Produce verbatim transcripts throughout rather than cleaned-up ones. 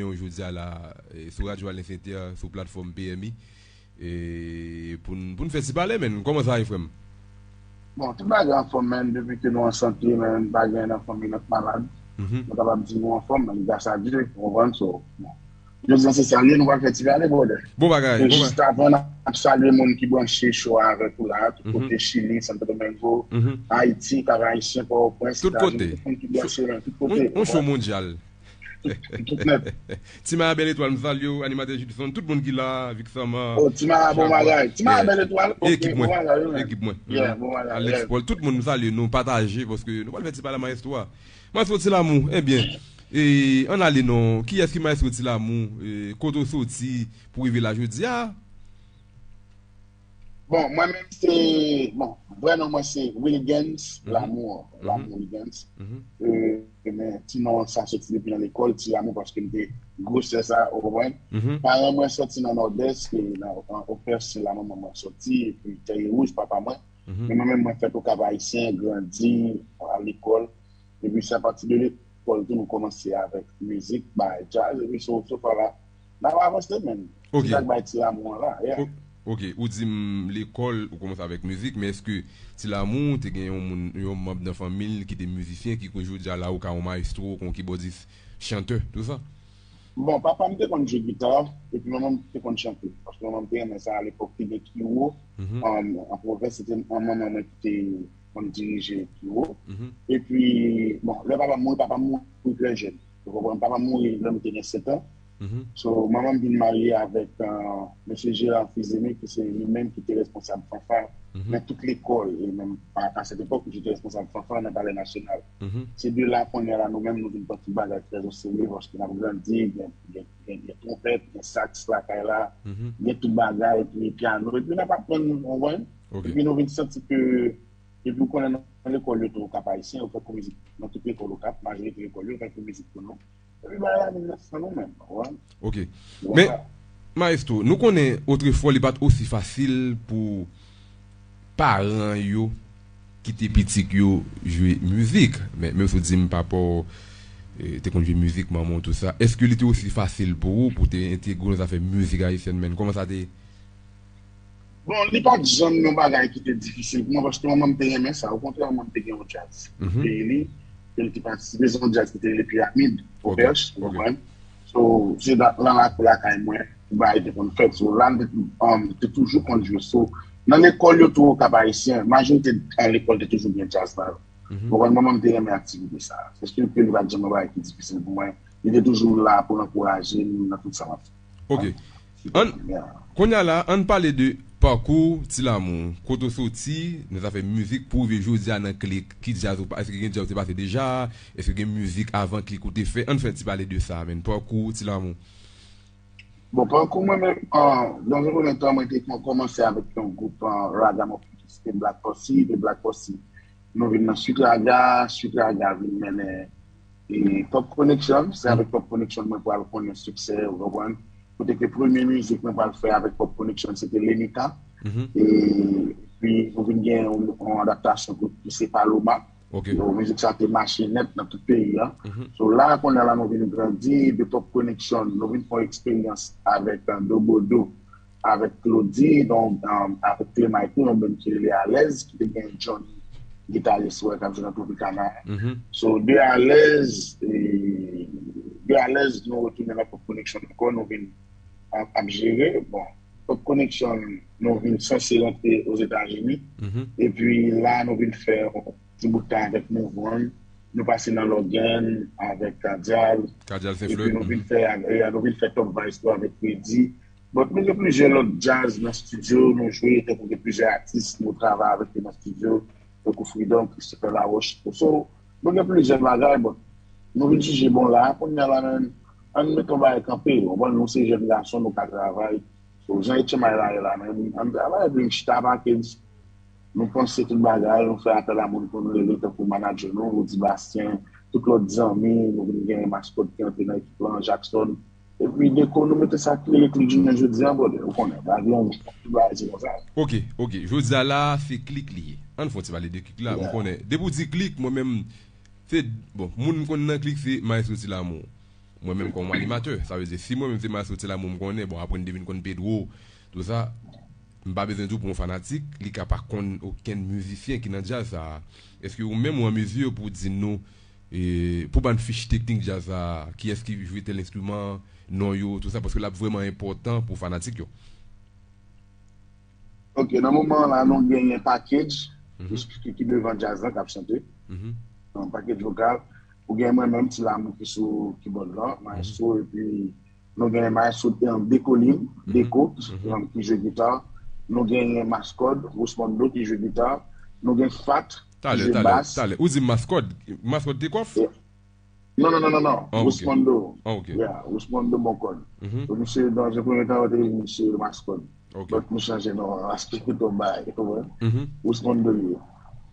yo jodi a la, e, sou Radyo Alliance Inter, sou platfòm P M I. E, pou n, pou n fè ti pale, menn. Kòman sa ye, frè m? Bon, tout bagay anfòm, menn. Depi ke nou an sante, menn, pa gen nan fanmi nou k malad. Nou kapab di nou anfòm, menn, gras a Dye, ou konprann, so, bon. Jodi a se sa l ye, nou pral fè ti pale, brother. Bon bagay, e bon jis bagay. Avan, n ap salye moun ki branche show a avèk ou la, tout kote, Chili, Santo Domingo, Ayiti, Kap Ayisyen, Pòtoprens, Etazini, tout moun ki branche, menn, tout kote. Yon show mondyal. Tout nèt. Ti Maya Bèl Etwal, m salye w, animatè Judson, tout moun ki la, Vixama, oh, Ti Maya, bon bagay. Ti Maya Bèl Etwal, ok, ekip mwen, bon bagay, wi, menn. Ekip mwen. Yeah, bon bagay, Alex Paul, tout moun m salye nou, pataje, paske nou pral fè ti pale a Maestro a. Maestro Ti Lamou, ebyen, e, ann ale non, kiyès ki Maestro Ti Lamou, e, kote w soti pou rive la jodi a? Bon, mwen menm se, bon, vrè non mwen se Wilgens Lamour, Lamour Wilgens. E, men ti non sa soti depi nan lekòl, Ti Lamou, paske m te gwosè sa, ou konprann? Paran mwen soti nan Nòdès, e nan, nan Opè, se la manman mwen soti, epi Tèye Wouj, papa mwen. Men mwen menm, mwen fèt Okap Ayisyen, grandi a lekòl. Epi se apati de lekòl tou nou kòmanse avèk mizik, bay djaz, epi so, so far la, n ap avanse menm. Ok. Se sa k bay Ti Lamou an la, yeah. O-, ok, ou di m lekòl, ou kòmanse avèk mizik, men èske Ti Lamou te gen yon moun, yon manm nan fanmi l ki te mizisyen, ki koz jodi a la ou ka yon maestro, kon kibòdis, chantè, tou sa? Bon, papa m te konn jwe gita, epi manman m te konn chante. Paske manman m te renmen sa alepòk, te gen kiwo, an, an pwovens, se te manman mwen ki te konn dirije kiwo. Epi, bon, lè papa m mouri, papa m mouri trè jèn. Ou konprann? Papa m mouri lè m te gen sèt an. So, manman m vin marye avèk, euh, mesye Gérard Fils-Aimé, ki se li menm ki te responsab fanfa nan tout lekòl. E menm a, a sèt epòk, li te responsab fanfa nan Palè Nasyonal. Se de la kounye a la, nou menm, nou vin pran tout bagay trè o serye, paske n ap grandi, gen, gen, gen, gen twonpèt, gen saks lakay la, gen tout bagay, epi pyano, epi n ap aprann, ou konprann? Epi nou vin santi ke, epi ou konnen nan lekòl yo tou Okap Ayisyen, yo fè kou mizik nan tout lekòl Okap, majorite lekòl yo fè kou mizik pou nou. Epi bagay la vin nan san nou menm, ou konprann? Ok. Men, Maestro, nou konnen otrefwa li pa t osi fasil pou paran yo kite pitit yo jwe mizik. Men, menm si w di m papa w, eh, te konn jwe mizik, manman w, tou sa, èske li te osi fasil pou ou pou te entegre w nan zafè mizik ayisyèn, menn? Kòman sa te ye? Bon, li pa t janm yon bagay ki te difisil pou mwen, paske manman m te renmen sa. Okontrè, manman m te gen yon djaz nan peyi li, ke li te patisipe, se yon djaz ki te rele Pyramid, Opèch, ou konprann? So, se nan, nan lakou lakay mwen, bagay te konn fèt. So, la, m te, um, te toujou konn jwe. So, nan lekòl yo tou, Okap Ayisyen, majorite an lekòl te toujou gen djaz nan yo. Ou konprann, manman m te renmen aktivite sa. Se si ke li pa t janm yon bagay ki difisil pou mwen. Li te toujou la pou l ankouraje m nan tout sa m ap fè. Ok. Ann, kounye a la, ann pale de pakou Ti Lamou. Kote w soti nan zafè mizik pou rive jodi a nan Klik? Ki djaz ou pa-, èske gen djaz ou te pase deja? Èske gen mizik avan Klik ou te fè? Ann fè ti pale de sa, menn. Pakou Ti Lamou. Bon, pakou mwen menm, an, dans un premier temps, mwen te kò-, kòmanse avèk yon gwoup, an, raga mwen ki se te Black Posse, de Black Posse. Nou vin nan Sweet Raga, Sweet Raga vin mennen, e, Pop Connection. Se avèk Pop Connection mwen pral konnen siksè, ou konprann? Kote ke premye mizik mwen pral fè avèk Pop Connection, se te Lenika. Epi, nou vin gen yon, yon adaptasyon gwoup ki se Paloma. Ok. Yo, mizik sa te mache nèt nan tout peyi a. So, la, kounye a la, nou vin grandi, de Pop Connection, nou vin fè yon eksperyans avèk, euh, Dobodo, avèk Claudy, donk, um, avèk Clé Michael, yon band ki rele Alèz, ki te gen Johnny, gitaris wè, k ap jwe nan Tropicana. So, de Alèz, e, de Alèz, nou retounen nan Pop Connection ankò, nou vin ap, ap jere. Bon, Pop Connection, nou vin sanse rantre Ozetazini. Epi la, nou vin fè yon ti bout tan avèk Move On. Nou pase nan Logan avèk Kadial. Kadial Epi Senflè. Nou vin fè, e, nou vin fè Top Vice tou avèk Freddy. Bon, nou gen plizyè lòt djaz nan estidyo, nou jwe, tankou gen plizyè atis, nou travay avèk yo nan estidyo, tankou Freedom, Christopher Laroche. So, nou gen plizyè bagay, bon, nou vin jije, bon, la, kounye a la, menm, ann mete yon bagay kanpe, ou konprann, nou se jèn gason, nou ka travay. So, jan H M I la ye la, menm, ann travay, epi n chita package. Nou panse tout bagay, nou fè apèl a moun pou nou rele tankou manager nou, Rudy Bastien, tout lòt zanmi, nou vin gen maskòt ki antre nan ekip lan, Jackson. Epi deko nou mete sa ki rele Klik jounen jodi a, brother, ou konnen, bagay lan, tout bagay se konsa. Ok, ok, jodi a la, se Klik li ye. Ann fè yon ti pale de Klik la, m konnen. Depi w di Klik, mwen menm, se, bon, moun m konn nan Klik, se Maestro Ti Lamou. mwen menm kòm animatè. Sa vle di, si mwen menm se Maestro Ti Lamour m konnen, bon, apre n te vin konn Pedro, tou sa, m pa bezwen di w pou yon fanatik, li ka pa konn okenn mizisyen ki nan djaz sa a. Èske ou menm ou an mezi pou di nou, e, pou ban n fich teknik djaz sa a, kiyès ki jwe tèl enstriman, non yo, tou sa, paske l ap vrèman enpòtan pou fanatik yo. Ok, nan moman an la, nou genyen Package, ki, ki, ki devan djaz la, k ap chante. Yon Package vokal. Ou gen mwen menm, Ti Lamour ki sou kibòd la, maestro, epi nou genyen maestro Dekolin, Deko, ki, ki jwe gita. Nou genyen Mascod, Rusmondo ki jwe gita. Nou gen Fat, ki jwe bas. Talè, talè. Ou di Mascod. Mascod te kòf? Non, non, non, non, non. Rusmondo. Yeah, Rusmondo Boncol. So, misye, nan premye tan, yo te di misye Mascod. But nou chanje non an, paske tou bay, ou konprann? Rusmondo li ye.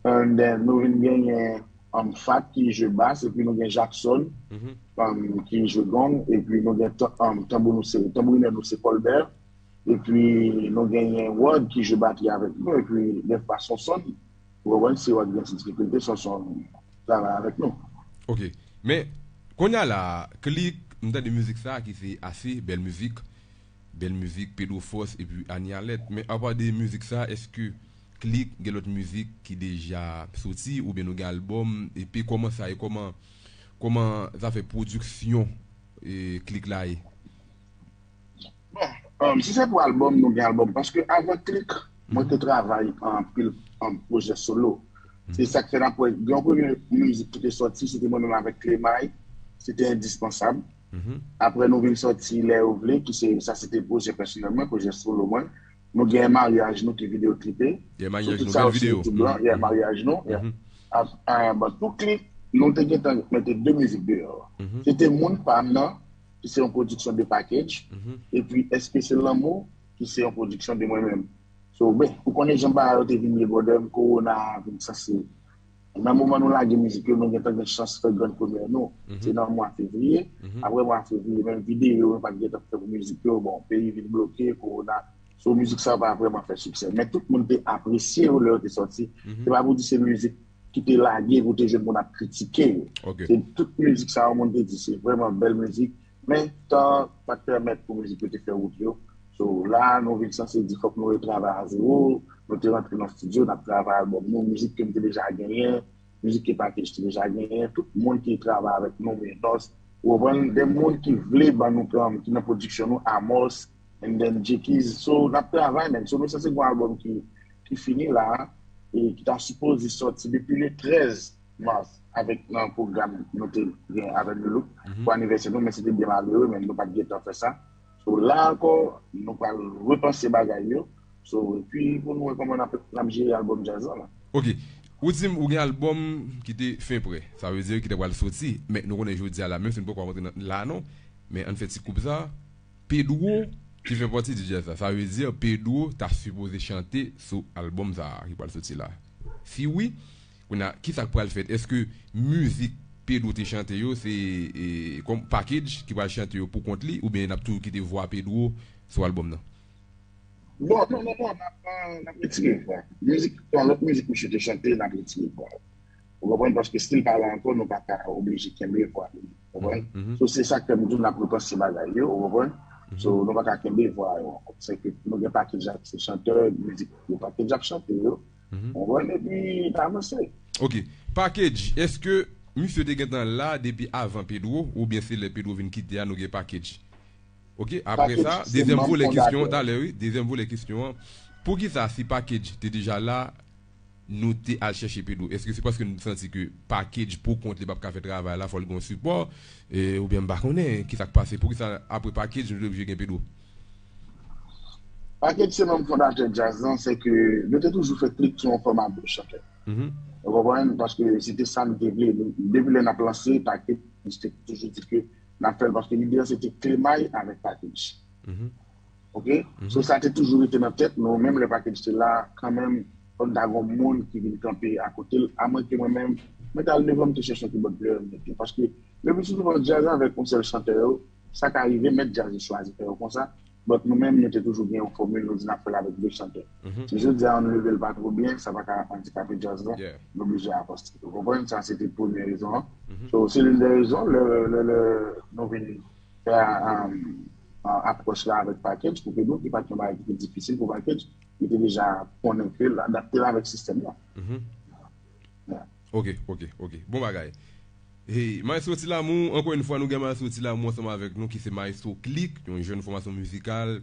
And then, nou vin genyen um, Fat ki jwe bas, epi nou gen Jackson, um, ki jwe gong, epi nou gen tan- um, tanbou nou se, tanbourinè nou se Colbert, epi nou genyen Rod ki jwe batri avèk nou, epi dèfwa Sonson, ou konprann, si Rod gen ti difikilte, Sonson travay avèk nou. Ok. Men, kounye a la, Klik, m tande mizik sa ki se ase bèl mizik. Bèl mizik, Pedro Force epi Anie Alerte. Men apa de mizik sa, èske Klik gen lòt mizik ki deja soti oubyen nou gen albòm? Epi kòman sa ye? Kòman, kòman zafè pwodiksyon e, Klik la ye? Bon, um, si se pou albòm, nou gen albòm. Paske avan Klik, mwen te travay anpil an pwojè solo. Se sa k fè n ap wè, gen yon premye mizik ki te sòti, se te mwen menm avèk Klemay, se te Endispansab. Apre nou vin sòti Lè yo vle, ki se, sa se te pwojè pèsonèl mwen, pwojè solo mwen. Nou gen Maryaj nou ki videyo klipe. So tout sa yo sou YouTube lan, yeah, Maryaj nou. Yeah. Ap- a- Bon, tou Klik, nou te gentan mete de mizik deyò. Se te Moun pa m nan, ki se yon pwodiksyon de Package, epi Èske se lanmou, ki se yon pwodiksyon de mwen menm. So, ben, ou konnen jan bagay yo te vin ye, brother, kowona a vin sanse. Nan moman nou lage mizik yo, nou gentan gen chans fè grann premyè nou. Se nan mwa fevriye. Apre mwa fevriye, menm videyo yo nou pa t gentan fè pou mizik yo. Bon, peyi vin bloke, kowona. So, mizik sa yo pa vrèman fè siksè. Men tout moun te apresye yo lè yo te sòti. Se pa pou di se mizik ki te lage pou te jwenn moun ap kritike yo. Se tout mizik sa yo moun te di se vrèman bèl mizik. Men tan pa t pèmèt pou mizik yo te fè wout yo. So, la, nou vin sanse di fòk nou retravay a zewo. Nou te rantre nan estidyo, n ap travay albòm nou, mizik ke m te deja genyen, mizik ke Package te deja genyen, tout moun ki travay avèk nou, Menos, ou konprann, de moun ki vle ban nou kanm, ki nan pwodiksyon nou, Amos, and then Jekiz. So, n ap travay, men. So, nou sanse gen yon albòm ki, ki fini la, e ki ta sipoze sòti depi le trèz mas avèk nan pwogram nou te gen avèk Loulouk pou anivèsè nou, men se te byen malere, men nou pa t gentan fè sa. So, la ankò, nou pral repanse bagay yo. So, epi pou nou wè kòman n ap, n ap jere albòm djaz la la. Ok. Ou di m ou gen albòm ki te fen prè. Sa vle di ki te pral soti. Men nou konnen jodi a la, menm si nou poko rantre nan la non. Men ann fè ti koup sa. Pedro ki fè pati di djaz la. Sa vle di Pedro ta sipoze chante sou albòm sa a ki pral soti la. Si wi, kounye a, kisa k pral fèt? Èske mizik Pedro te chante yo, se e, kòm Package ki pral chante yo pou kont li, oubyen n ap toujou kite vwa Pedro sou albòm nan? Bon, non, non, non, n ap, n ap retire vwa. Mizik, yon lòt mizik misye te chante, n ap retire vwa. Ou konprann? Paske si l pa la ankò, nou pa ka oblije kenbe vwa li. Ou konprann? So, se sa k fè m di w n ap repanse bagay yo, ou konprann? So, nou pa ka kenbe vwa yo ankò. Se ke nou gen Package ap se chantè, mizik yo Package ap chante yo. Ou konprann? Epi, n avanse. Ok. Package, èske misye te gentan la depi avan Pedro, oubyen se lè Pedro vin kite a nou gen Package? Ok, apre sa, dezyèm vole kesyon an, talè, wi, dezyèm vole kesyon an, poukisa si Package te deja la, nou te al chèche Pedro? Èske se paske nou santi ke Package pou kont li p ap ka fè travay la, fò l gen yon sipò, e, oubyen m pa konnen kisa k pase? Poukisa apre Package nou te oblije gen Pedro? Package se manm fondatè djaz lan, se ke nou te toujou fè Klik sou yon fòma de chantè. Ou konprann? Paske se te sa nou te vle. Depi lè n ap lanse, Package te toujou di ke n ap fè l paske lide an se te Klemay avèk Package. Ok? So sa te toujou rete nan tèt nou, menm lè Package te la, kanmenm, fò n ta gon moun ki vin kanpe akote l, amwenke mwen menm, mwen t al devan, m te chèche yon kibòd pleyè, m mete. Paske, le pli souvan, djaz avèk yon sèl chantè yo, sa ka rive, mèt djaz yo chwazi fè yo konsa, But nou menm, nou te toujou gen yon fòmil, nou di n ap fè l avèk de chantè. Si jodi a nou leve l pa twò byen, sa pa ka andikape djaz la, nou oblije avanse. Ou konprann? Sa se te premye rezon an. So, se l'une des raisons, lè, lè, lè nou vin fè um, apwòch la avèk Package, pou Pedro, ki pa t yon bagay ki te difisil pou Package, li te deja konnen ke l adapte l avèk sistèm nan. Ok, ok, ok. Bon bagay. Hey, Maestro Ti Lamour, ankò yon fwa nou gen Maestro Ti Lamour ansanm avèk nou ki se Maestro Click, yon jèn fòmasyon mizikal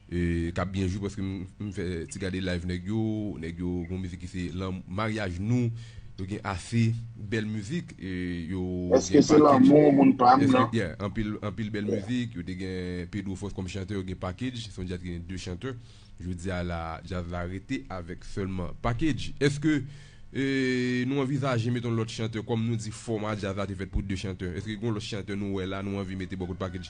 e, k ap byen jwe paske m, m fè ti gade live nèg yo, nèg yo gon mizik ki se lan maryaj nou, yo gen ase bèl mizik e, yo Èske se lanmou moun pa m nan? Yeah, anpil, anpil bèl mizik, yo te gen Pedro Force kòm chantè, yo gen Package, se yon djaz ki gen de chantè. Jodi a la, djaz la rete avèk sèlman Package. Èske e, nou anvizaje mete yon lòt chantè, kòm nou di fòma djaz la te fèt pou de chantè. Èske gen yon lòt chantè nou wè la, nou anvi mete bò kot Package?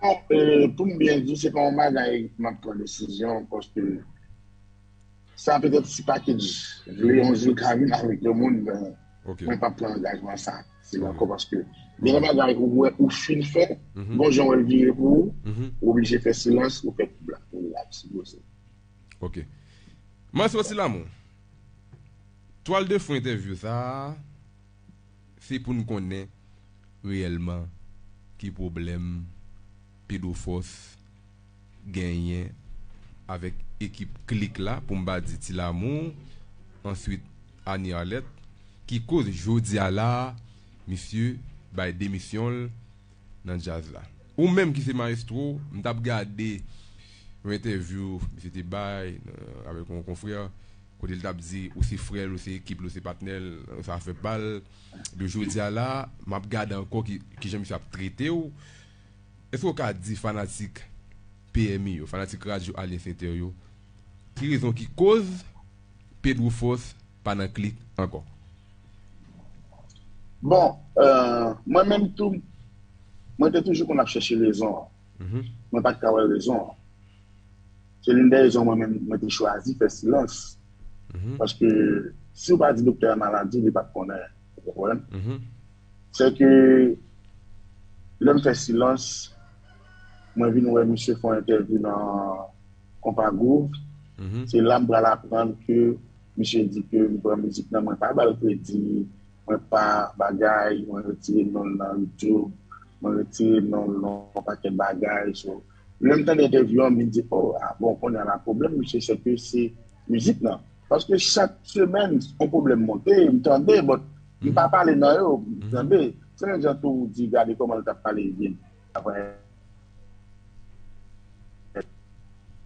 Bon, e, pou m byen di, se pa yon bagay m ap pran desizyon, paske sa petèt si Package vle yon jou l ka vin avèk yon moun, men mwen p ap pran angajman sa. Se ankò paske gen de bagay ou wè ou fin fè, gon jan w wè l vire pou ou, ou oblije fè silans, ou fè koub la pou l ap sipoze. Ok. Maestro Ti Lamour, twal de fon entèvyou sa a, se pou n konnen reyèlman ki pwoblèm Pedro Force genyen avèk ekip Click la, pou m pa di Ti Lamour, answit Annie Arlette, ki koz jodi a la a, misye bay demisyon l nan djaz la. Ou menm ki se maestro, m t ap gade yon entèvyou misye te bay avèk yon konfrè, kote l t ap di ou se frè l, ou se ekip l, ou se patnè l, sa fè pa l. De jodi a la, m ap gade ankò ki, kijan misye ap trete w. Èske w ka di fanatik P M I yo, fanatik Radyo Alyans Entè yo, ki rezon ki koz Pedro Force pa nan Click ankò? Bon, euh, mwen menm tou, mwen te toujou konn ap chèche rezon an. Mwen pa t ka wè rezon an. Se l'une des raisons mwen menm, mwen te chwazi fè silans. Paske si w pa di doktè a maladi, li p ap konnen. Ou konprann? Se ke lè m fè silans, mwen vin wè misye fè yon entèvyou nan Konpa Groove. Se la m pral aprann ke misye di ke m pran mizik nan, mwen pa ba l kredi, mwen pa bagay, mwen retire non l nan YouTube, mwen retire non l nan yon pakèt bagay. So, lè m tande entèvyou an, m vin di, oh, ah bon, kounye a la pwoblèm misye se ke se mizik nan. Paske chak semèn, yon pwoblèm monte, m tande, but m pa pale nan yo, m tande. Se menm jan tou ou di, gade kòman l t ap pale byen. Apre,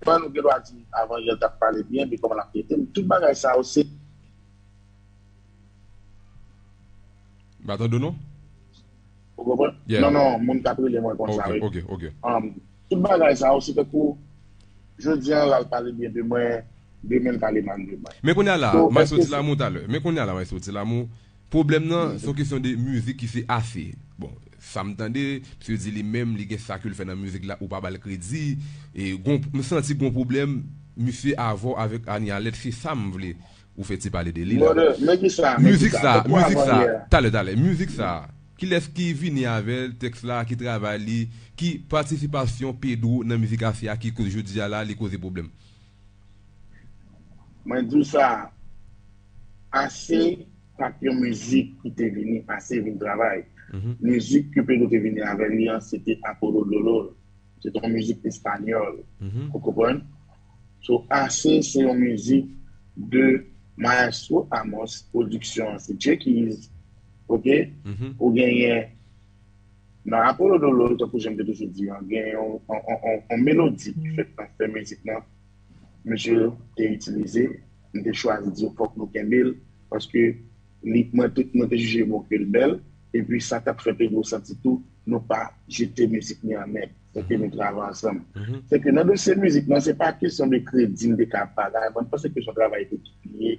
kòman nou gen dwa di, avan yè l t ap pale byen, epi kòman l ap trete m. Tout bagay sa yo, se M pa tande w non. Ou konprann? Non, non, moun k ap rele mwen konsa, wi. Ok, ok, ok. Tout bagay sa yo, se tankou, jodi a, la l pale byen de mwen, demen l pale mal de mwen. Men kounye a la, m al soti la, mwen talè. Men kounye a la, m al soti la, mwen. Pwoblèm nan, se yon kesyon de mizik ki se ase. Bon, sa m tande, misye di li menm, li gen sa ke l fè nan mizik la, ou pa ba l kredi. E gon, m santi gon pwoblèm, misye avè w avèk Anie Alerte, se sa m vle. Ou fè ti pale de li la. Mizik sa, mizik sa, talè, talè, mizik sa. Kilès ki vini avè l, tèks la, ki travay li, ki patisipasyon Pedro nan mizik ase a ki koz jodi a la, li koze pwoblèm? Mwen di w sa, ase pa t yon mizik ki te vini, ase vin travay. Mizik ke Pedro te vini avè li an, se te Apollo Dolor. Se te yon mizik espanyòl. Ou konprann? So, ase se yon mizik de Maestro Amos, pwodiksyon an se Jay Keys, ok? Ou genyen nan Apollo Dolor, tankou jan m te toujou di an, gen yon, yon, yon, yon, yon melodi ki fèt nan fè mizik nan, misye te itilize, m te chwazi di fòk nou kenbe l, paske li, mwen te, mwen te jije bon ke l bèl, epi sa t ap fè Pedro santi tou, nou pa jete mizik ni anmè, fòk nou travay ansanm. Se ke nan dosye mizik nan, se pa kesyon de kredi m te ka ba la, mwen panse ke se yon travay dekip li ye.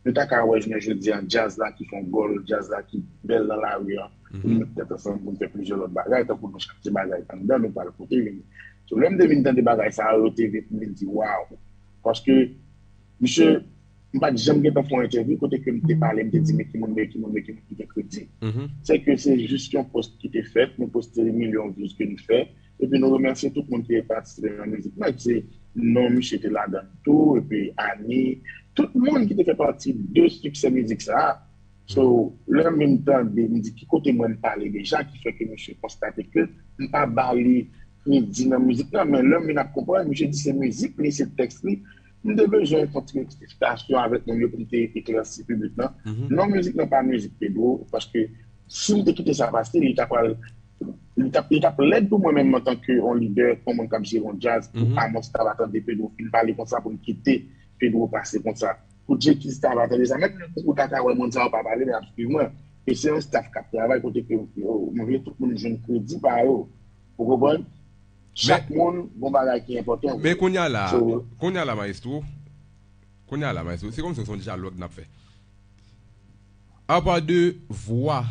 Nou ta ka wè jounen jodi a, djaz la ki fè yon gòl, djaz la ki bèl nan lari an, pou nou met tèt ansanm, pou nou fè plizyè lòt bagay, tankou nou chak ti bagay anndan, nou pral pote vini. So, lè m te vin tande bagay sa yo, yo te vin, m vin di, waw! Paske, misye, m pa t janm gentan fè yon entèvyou kote ke m te pale, m te di, men ki moun, men ki moun, men ki moun ki gen kredi. Se ke se jis yon post ki te fèt, nou poste milyon views ke nou fè, Epi nou remèsye tout moun ki te patisipe nan mizik lan, se non misye te ladan tou, epi Ani, tout moun ki te fè pati de siksè mizik sa a. So, lè m vin tande, m di ki kote mwen m pale deja, ki fè ke misye konstate ke m pa ba li kredi nan mizik lan, men lè m vin ap konprann, misye di se mizik li, se tèks li, m te bezwen fè yon ti rektifikasyon avèk moun yo pou m te eklèsi piblik lan. Non, mizik lan pa mizik Pedro, paske si m te kite sa pase, li ta pral, li t ap, li t ap lèd pou mwen menm antanke yon lidè, yon moun k ap jere yon djaz, pou Amos ta va tande Pedro fin pale konsa, pou m kite Pedro pase konsa. Pou Jekis ta va tande sa. Menm lè ou ta ka wè moun sa yo pa pale, men ap swiv mwen. E se yon staff k ap travay kote ke yo, mwen vle tout moun jwenn kredi pa yo. Ou konprann? Chak moun gon bagay ki enpòtan. Men kounye a la, kounye a la, maestro, kounye a la, maestro, se kòmsi se yon dyalòg n ap fè. Apa de vwa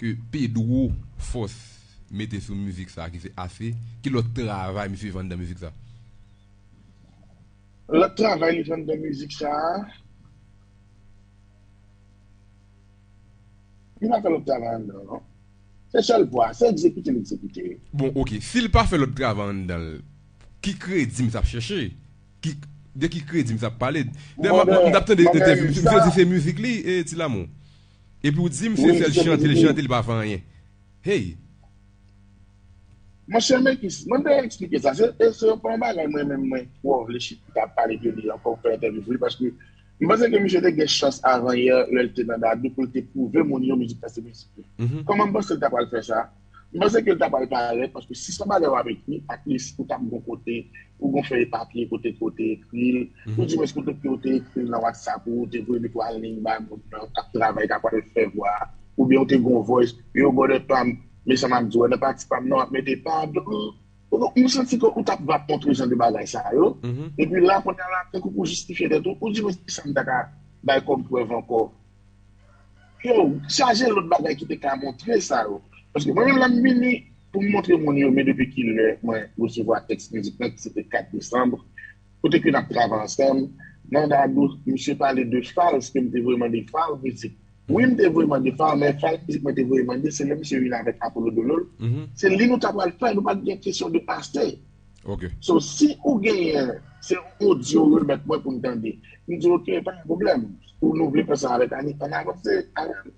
ke Pedro Force mete sou mizik sa a ki se Ase, ki lòt travay misye fè anndan mizik sa? Lòt travay li fè anndan mizik sa a, li pa fè lòt travay anndan, non. Se sèl vwa, se egzekite l egzekite. Bon, oke, si l pa fè lòt travay anndan l, ki kredi misye ap chèche? Ki, de ki kredi misye ap pale? Dayè, m, m, m t ap tande entèvyou, misye di se mizik li, e, Ti Lamou. Epi ou di m se sèl chante l chante, li pa fè anyen. Hey! Monchè Mekis, mwen te eksplike sa. Se, e se pa yon bagay mwen menm mwen twò vle chita pale de li ankò, fè entèvyou pou li, paske m panse ke misye te gen chans avan yè, lè l te nan Dadou, pou l te pwouve moun yo mizik la se mizik li. Kòman m panse l ta pral fè sa? M panse ke l ta pral parèt, paske si se yon bagay w ap ekri, at least ou t ap gon kote, ou gon fèy papye kote, kote ekri l, ou di mwen kote ke ou te ekri l nan WhatsApp ou, ou te voye de twa liy bay moun nan k ap travay, k ap pral fè vwa a, oubyen ou te gon voice, yo brother pa m, men sa m ap di w, nan pati pa m nan, w ap mete padon. Ou, ou santi ke ou t ap va kontre jan de bagay sa yo. Epi la, kounye a la, tankou pou jistifye tèt ou, ou di mwen kisa m ta ka bay kòm prèv ankò. Yo, chaje lòt bagay ki te ka montre sa yo. Paske mwen menm lè m vini pou m montre moun yo, men depi ki lè mwen resevwa tèks mizik lan, ki se te kat desanm, kote ke n ap travay ansanm, nan Dadou, misye pale de Falz, ke m te voye mande Falz mizik. Wi, m te voye mande Falz, men Falz mizik mwen te voye mande, se lè misye vin avèk Apollo Dolol. Se li nou ta pral fè, nou pa t gen kesyon de Ase. So, si ou genyen, se yon odyo ou remèt mwen pou m tande. M di, oke, pa gen pwoblèm. Si nou vle fè sa avèk Ani, ann avanse avè l.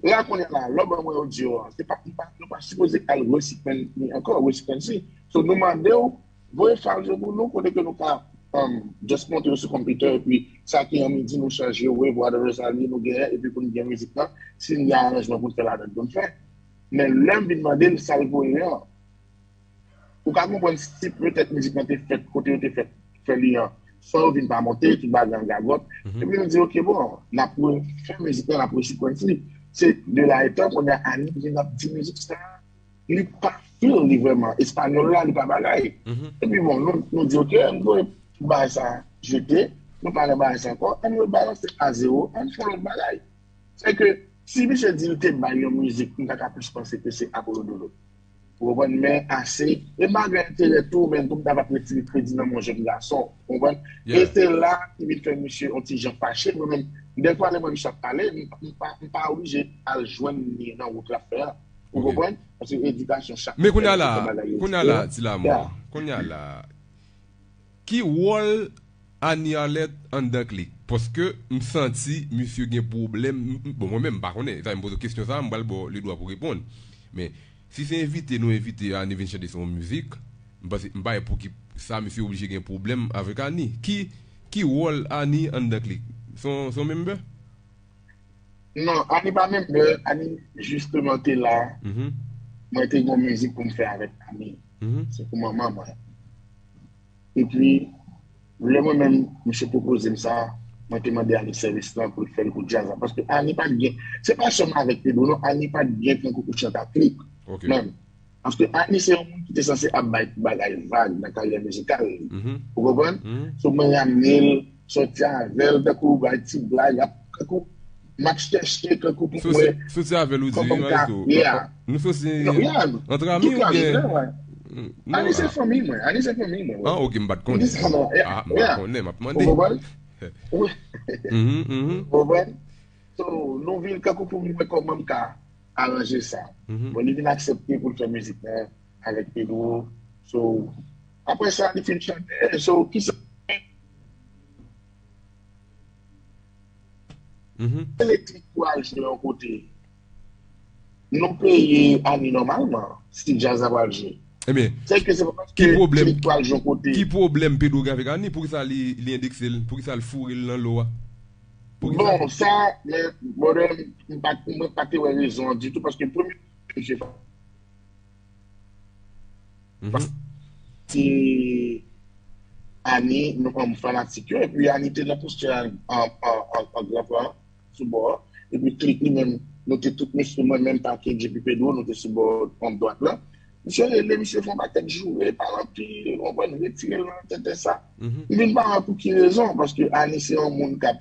La, kounye a la, lè w ban mwen odyo a, se pa, nou pa, nou pa sipoze al resikwen li ankò, resikwen si. So, nou mande w, voye file yo pou nou, kote ke nou ka, um, just monte yo sou konpitè, epi sa ki an midi, nou chanje, whatever sa li, nou genyen, epi pou n gen mizik lan, si n gen aranjman pou n fè ladan l, pou n fè. Men lè m vin mande l, sa l voye an, ou ka konprann si petèt mizik lan te fèt kote yo te fèt fè li an, san yo vin pa monte, tout bagay an gagòt. Epi nou di, oke, bon, n ap refè mizik lan, n ap resikwensi. Se de la etan, kounye a Ani vin ap di mizik sa, li pa feel li vrèman. Espanyòl la, li pa bagay. Epi bon, nou, nou di, oke, ann voye bagay sa jete, nou pa nan bagay sa ankò, ann voye balanse a zewo, ann fè yon lòt bagay. Se ke, si misye di l te bay yon mizik, m ta ka plis panse ke se Apollo Dolol. Ou konprann? Men Ase, e m pa gen enterè tou, men tou m ta va retire kredi nan men yon jèn gason. Ou konprann? E se la ki vin fè misye yon ti jan fache. Mwen menm, dèfwa lè mwen misye ap pale, m, m pa, m pa oblije al jwenn li nan wout l ap fè a. Ou konprann? Paske edikasyon chak... Men kounye a la, kounye a la, Ti Lamò, kounye a la, ki wòl Ani Arlette anndan Klik? Paske m santi misye gen pwoblèm. M, m, bon, mwen menm, m pa konnen. Sa, m poze w kesyon sa, m pral ba w ledwa pou w reponn. Men, si se envite nou envite Ani vin chante sou yon mizik, m panse, m pa wè pouki sa misye oblije gen pwoblèm avèk Ani. Ki, ki wòl Ani anndan Klik? Se yon, se yon member? Non, Ani pa member, Ani jisteman te la. Mwen te gen yon mizik pou m fè avèk Ani. Se pou manman mwen. Epi, lè mwen menm, misye pwopoze m sa, mwen te mande Ani sèvis lan pou l fè l pou djaz la. Paske Ani pa t gen, se pa sèlman avèk Pedro, non, Ani pa t gen tankou pou chante ak Klik. Menm. Paske Ani se yon moun ki te sanse ap bay bagay vag nan karyè mizikal li. Ou konprann? So, mwen ramne l, sòti avè l, tankou bay ti blag, ap, tankou, m ap chèche, tankou pou m wè. Soti avè l ou di, wi, maestro. Nou soti antre ami oubyen? Ani se fanmi mwen, Ani se fanmi mwen. Ah, ok, m pa t konnen. Ah, m pa t konnen, m ap mande. Ou konprann? Ou konprann? So, nou vin tankou pou m wè kòman m ka aranje sa. Bon, li vin aksepte pou l fè mizik lan avèk Pedro. So, apre sa, li fin chante. So, kisa? Mhm. Elektrik pou al jwe yon kote. Nou peye Ani nòmalman, si djaz la pral jwe. Ebyen, Se ke se pa ki paske pwoblèm- Klik pral jwe yon kote. Ki pwoblèm Pedro gen avèk Ani? Poukisa li, li endekse l? Poukisa l foure l nan lo a? Poukisa? Bon, sa, men, brother, m pa, mwen pa te wè rezon an ditou, paske premye, misye Mhm. se Ani, nou, m fanatik yo, epi Ani te nan postè an, an, an, an, an gran plan, sou bò, epi Klik li menm, nou te tout mesye, mwen menm, Package epi Pedro, nou te sou bò an dwat la. Misye rele, misye fè yon pakèt joure, pale anpil, ou konprann, retire l nan tenten sa. Mhm. M vin pa wè pou ki rezon, paske Ani se yon moun k ap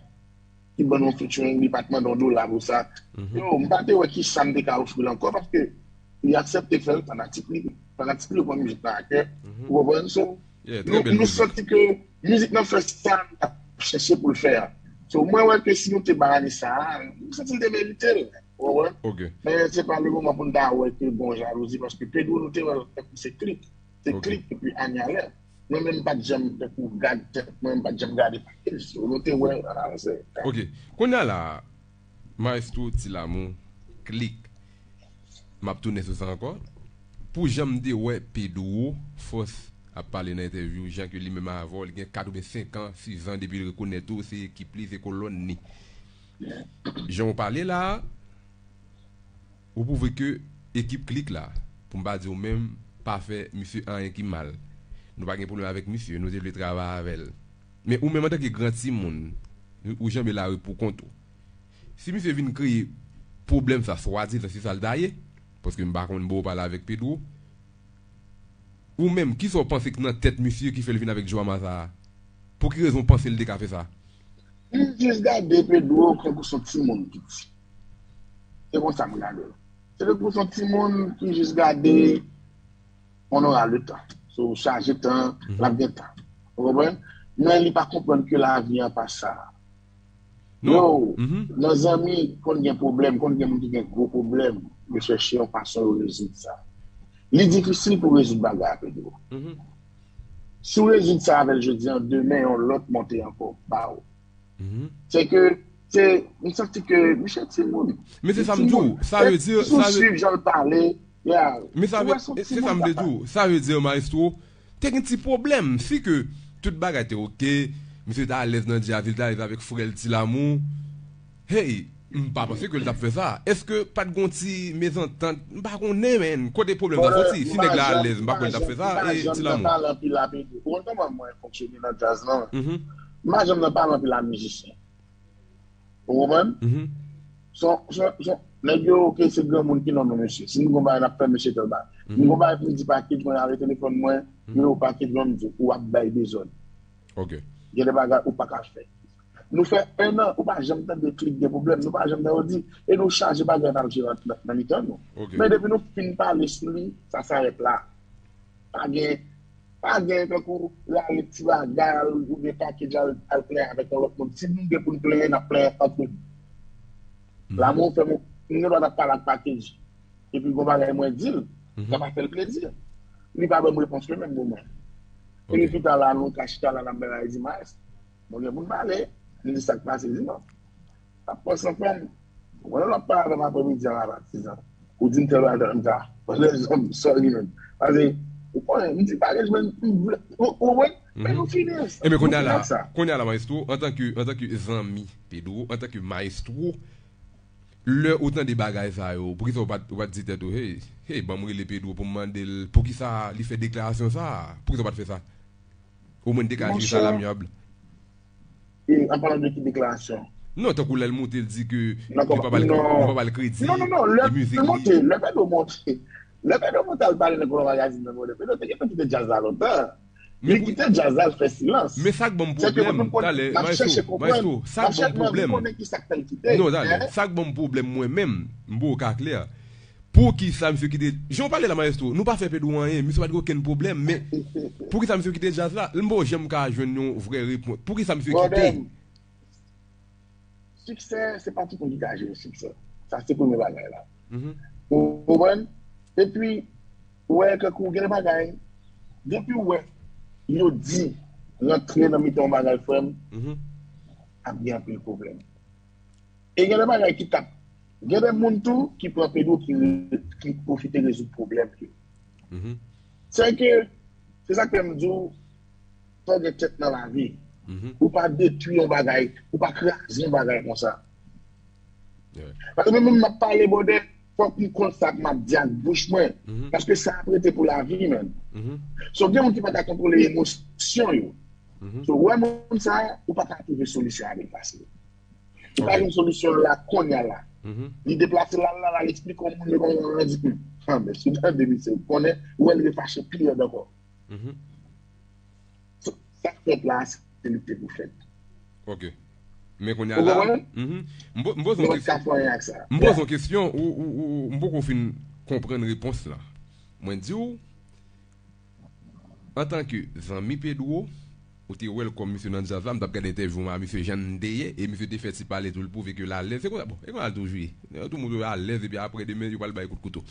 ki ban nou featuring, li pa t mande yon dola pou sa. Mhm. Yo, m pa te wè ki sa m te ka ofri l ankò, paske li aksepte fè l, fanatik li, fanatik li yo pran mizik nan a kè, Mhm. ou konprann? So, Yeah, trè nou, bèl nou mizik. Santi ke mizik nan fè sa l ap chèche pou l fè a. So, mwen wè ke si nou te ba Ani sa a, m santi l te merite l, ou konprann? Ok. Men se pa le moman pou n ta wè ke gon jalouzi, paske Pedro nou te wè l tankou se Klik. Se Ok. Klik epi Ani alè. Mwen menm m pa t janm tankou gad, mwen menm m pa t janm gade Package. So, nou te wè, ah, se Ok. Kounye a la, Maestro Ti Lamour, Klik. M ap tounen sou sa ankò. Pou jan m te wè Pedro Fòs ap pale nan entèvyou, jan ke li menm avè w, li gen kat oubyen senk an, sis an depi l rekonèt ou, se ekip li, se kolòn li. Jan w pale la a, ou pwouve ke ekip Klik la, pou m pa di w menm, pa fè misye anyen ki mal. Nou pa gen pwoblèm avèk misye, nou te vle travay avè l. Men ou menm antanke gran timoun, ou janbe lari pou kont ou. Si misye vin kreye pwoblèm sa, swadizan se sa l ta ye, paske m pa konn bon pale avèk Pedro, ou menm, kisa w panse k nan tèt misye ki fè l vin avèk drama sa a? Pou ki rezon w panse l te ka fè sa? M jis gade Pedro tankou se yon timoun piti. Se konsa m gade l. Se tankou se yon timoun ki jis gade on aura le tan. So, chaje tan, l ap gen tan. Ou konprann? Men li pa konprann ke lavi an pa sa. Non. Yo, Mhm. Nan zanmi, konn gen pwoblèm, konn gen moun ki gen gwo pwoblèm, yo chèche yon fason yo rezoud sa. Li difisil pou rezoud bagay a Pedro. Mhm. Si w rezoud sa avè l jodi an, demen yon lòt monte ankò ba w. Mhm. Se ke, se, m santi ke, misye timoun. Men se sa m di w, sa vle di, Si w sa vle swiv jan l pale, yeah. Men sa Ou vle, wè se yon e se timoun sa m vle papa. Di w, sa vle di, maestro, te gen ti pwoblèm, si ke tout bagay te ok, misye te alèz nan djaz, li te alèz avèk frè l Ti Lamour. Hey, m pa panse ke l t ap fè sa. Èske pa t gon ti mezantant? M pa konnen, men. Kote pwoblèm sa soti? Si nèg la alèz, m pa kwè l t ap fè sa. E Ti Lamour? Pale anpil a Pedro. Ou konn kòman mwen fonksyone nan djaz lan? Mhm. M pa janm nan pale anpil a mizisyen. Ou konprann? Mhm. Son, son, son, nèg yo, ok, se granmoun ki nonmen mesye. Si nou gon bagay n ap fè, mesye tèl bagay. Mhm. Nou gon bagay pou nou di Package, mwen rale telefòn mwen, Mhm. nimewo Package mwen, m di w, ou ap bay dezòd. Ok. Gen de bagay ou pa ka fè. Nou fè en an, ou pa janm tande Klik gen pwoblèm, nou pa janm tande yo di, e nou chaje bagay n ap jere nan, nan, nan mitan nou. Ok. Men depi nou fin pale sou li, sa s'arrête là. Pa gen, pa gen tankou rale ti bagay al, oubyen Package al, al plenyen avèk yon lòt moun. Si nou gen pou n plenyen, n ap plenyen ant nou. Mhm. Lamour fè m, m gen dwa n ap pale ak Package. Epi gon bagay mwen di l, Mhm. sa pa fè l plezi. Li pa ban m repons nan menm moman. Epi Ok. pita la, nou ka chita la, n ap bay la, li di, Maes, mwen gen pou n pale. M di, sa k pase? Li di, non. Sa pran san fòm. Mwen, lè w ap pale avè m aprèmidi a la, patizan. Ou di m tèl bagay, tèl, m di, a, lèzòm, sorry, man. Paske, ou konnen, m di, Package, man, m vle, ou, ou wè, men nou fini sa. Ebyen, kounye a Nou la, fini sa. Kounye a la, maestro, antanke, antanke zanmi Pedro, antanke maestro, lè ou tande bagay sa yo, poukisa ou pa t, ou pa t di tèt ou, hey, hey, ban m rele Pedro pou m mande l, poukisa li fè deklarasyon sa? Poukisa ou pa t fè sa? Omwen n te ka jere sa Monchè, lamyab. E, an palan de ki deklarasyon? Non, tankou lè l monte, l di ke Nan li pa ba l, non. li pa ba l kredi Non, non, non, lè e mizik l li. monte, lè Pedro monte, lè Pedro monte al pale nan Kolon Magazine nan, Pedro te gentan kite djaz la lontan. Men Li pou- kite djaz la, l fè silans. Men sa k ban m Se ke pwoblèm, mwen konn, talè, m ap maestro, chèche konprann, maestro, sa m ap k ban m chèche, mwen pwoblèm. Konnen ki sa k fè l kite. Non, talè, Hein? Sa k ban m pwoblèm mwen menm, m ba w ka klè. Poukisa misye kite, jan w pale la, maestro, nou pa fè Pedro anyen, misye pa t gen okenn pwoblèm, men poukisa misye kite djaz la? M pa janm ka jwenn yon vrè repons. Poukisa misye kite? Brother, siksè, se pa tout moun ki ka jere siksè. Sa se premye bagay la. Mhm. Ou konprann? Epi, ou wè, kankou gen de bagay, Depi w wè yo di rantre nan mitan yon bagay, frè m, ap gen anpil pwoblèm. E gen de bagay ki t ap, gen de moun tou ki pran Pedro ki, ki pwofite rezoud pwoblèm yo. Se ke, se sa k fè m di w, fò gen tèt nan lavi. Ou pa detwi yon bagay, ou pa kraze yon bagay konsa. Paske mwen menm m ap pale, brother, fòk m konn sa k m ap di ak bouch mwen. Paske sa ap rete pou lavi, man. So, gen moun ki pa ka kontwole emosyon yo. So, wè moun sa, ou pa ka twouve solisyon avè l fasil. Li pa jwenn solisyon la kounye a la. Li deplase l al la, l al eksplike yon moun, yo konn di, hmm, ah, men si w tande misye, ou konnen, ou wè l refache pi rèd ankò. Sa k fèt la, se li k te pou fèt. Ok. Men kounye a la, m poze yon kesyon, m poze yon kesyon, ou, ou, ou, m poko fin konprann repons la. Mwen di w, antanke zanmi Pedro, ou te wè l kòm misye nan djaz la, m t ap gade entèvyou a misye jan n te ye, e misye te fè ti pale tou, l pwouve ke l alèz. Se konsa, bon, e konsa l toujou ye. Tout moun toujou alèz, epi apre demen, yo pral bay kout kouto.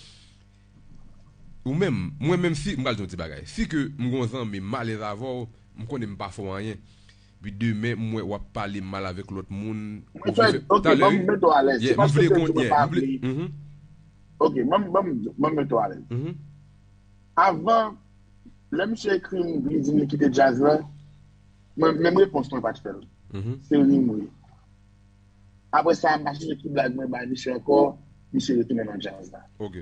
Ou menm, mwen menm si, m pral di yon ti bagay. Si ke m gon zanmi m alèz avè w, m konnen m pa fè w anyen. Pi demen, m wè w ap pale mal avèk lòt moun. Mwen fè, ok, ban m mete w alèz. Se paske Pedro mwen pa vle. Ok, ban m, ban m, ban m mete w alèz. Avan, lè misye ekri m, li di m li kite djaz la, mwen, menm repons mwen pa t fè l. Se ri m ri. Apre sa, m pa sonje ki blag mwen bay misye ankò, misye retounen nan djaz la. Ok.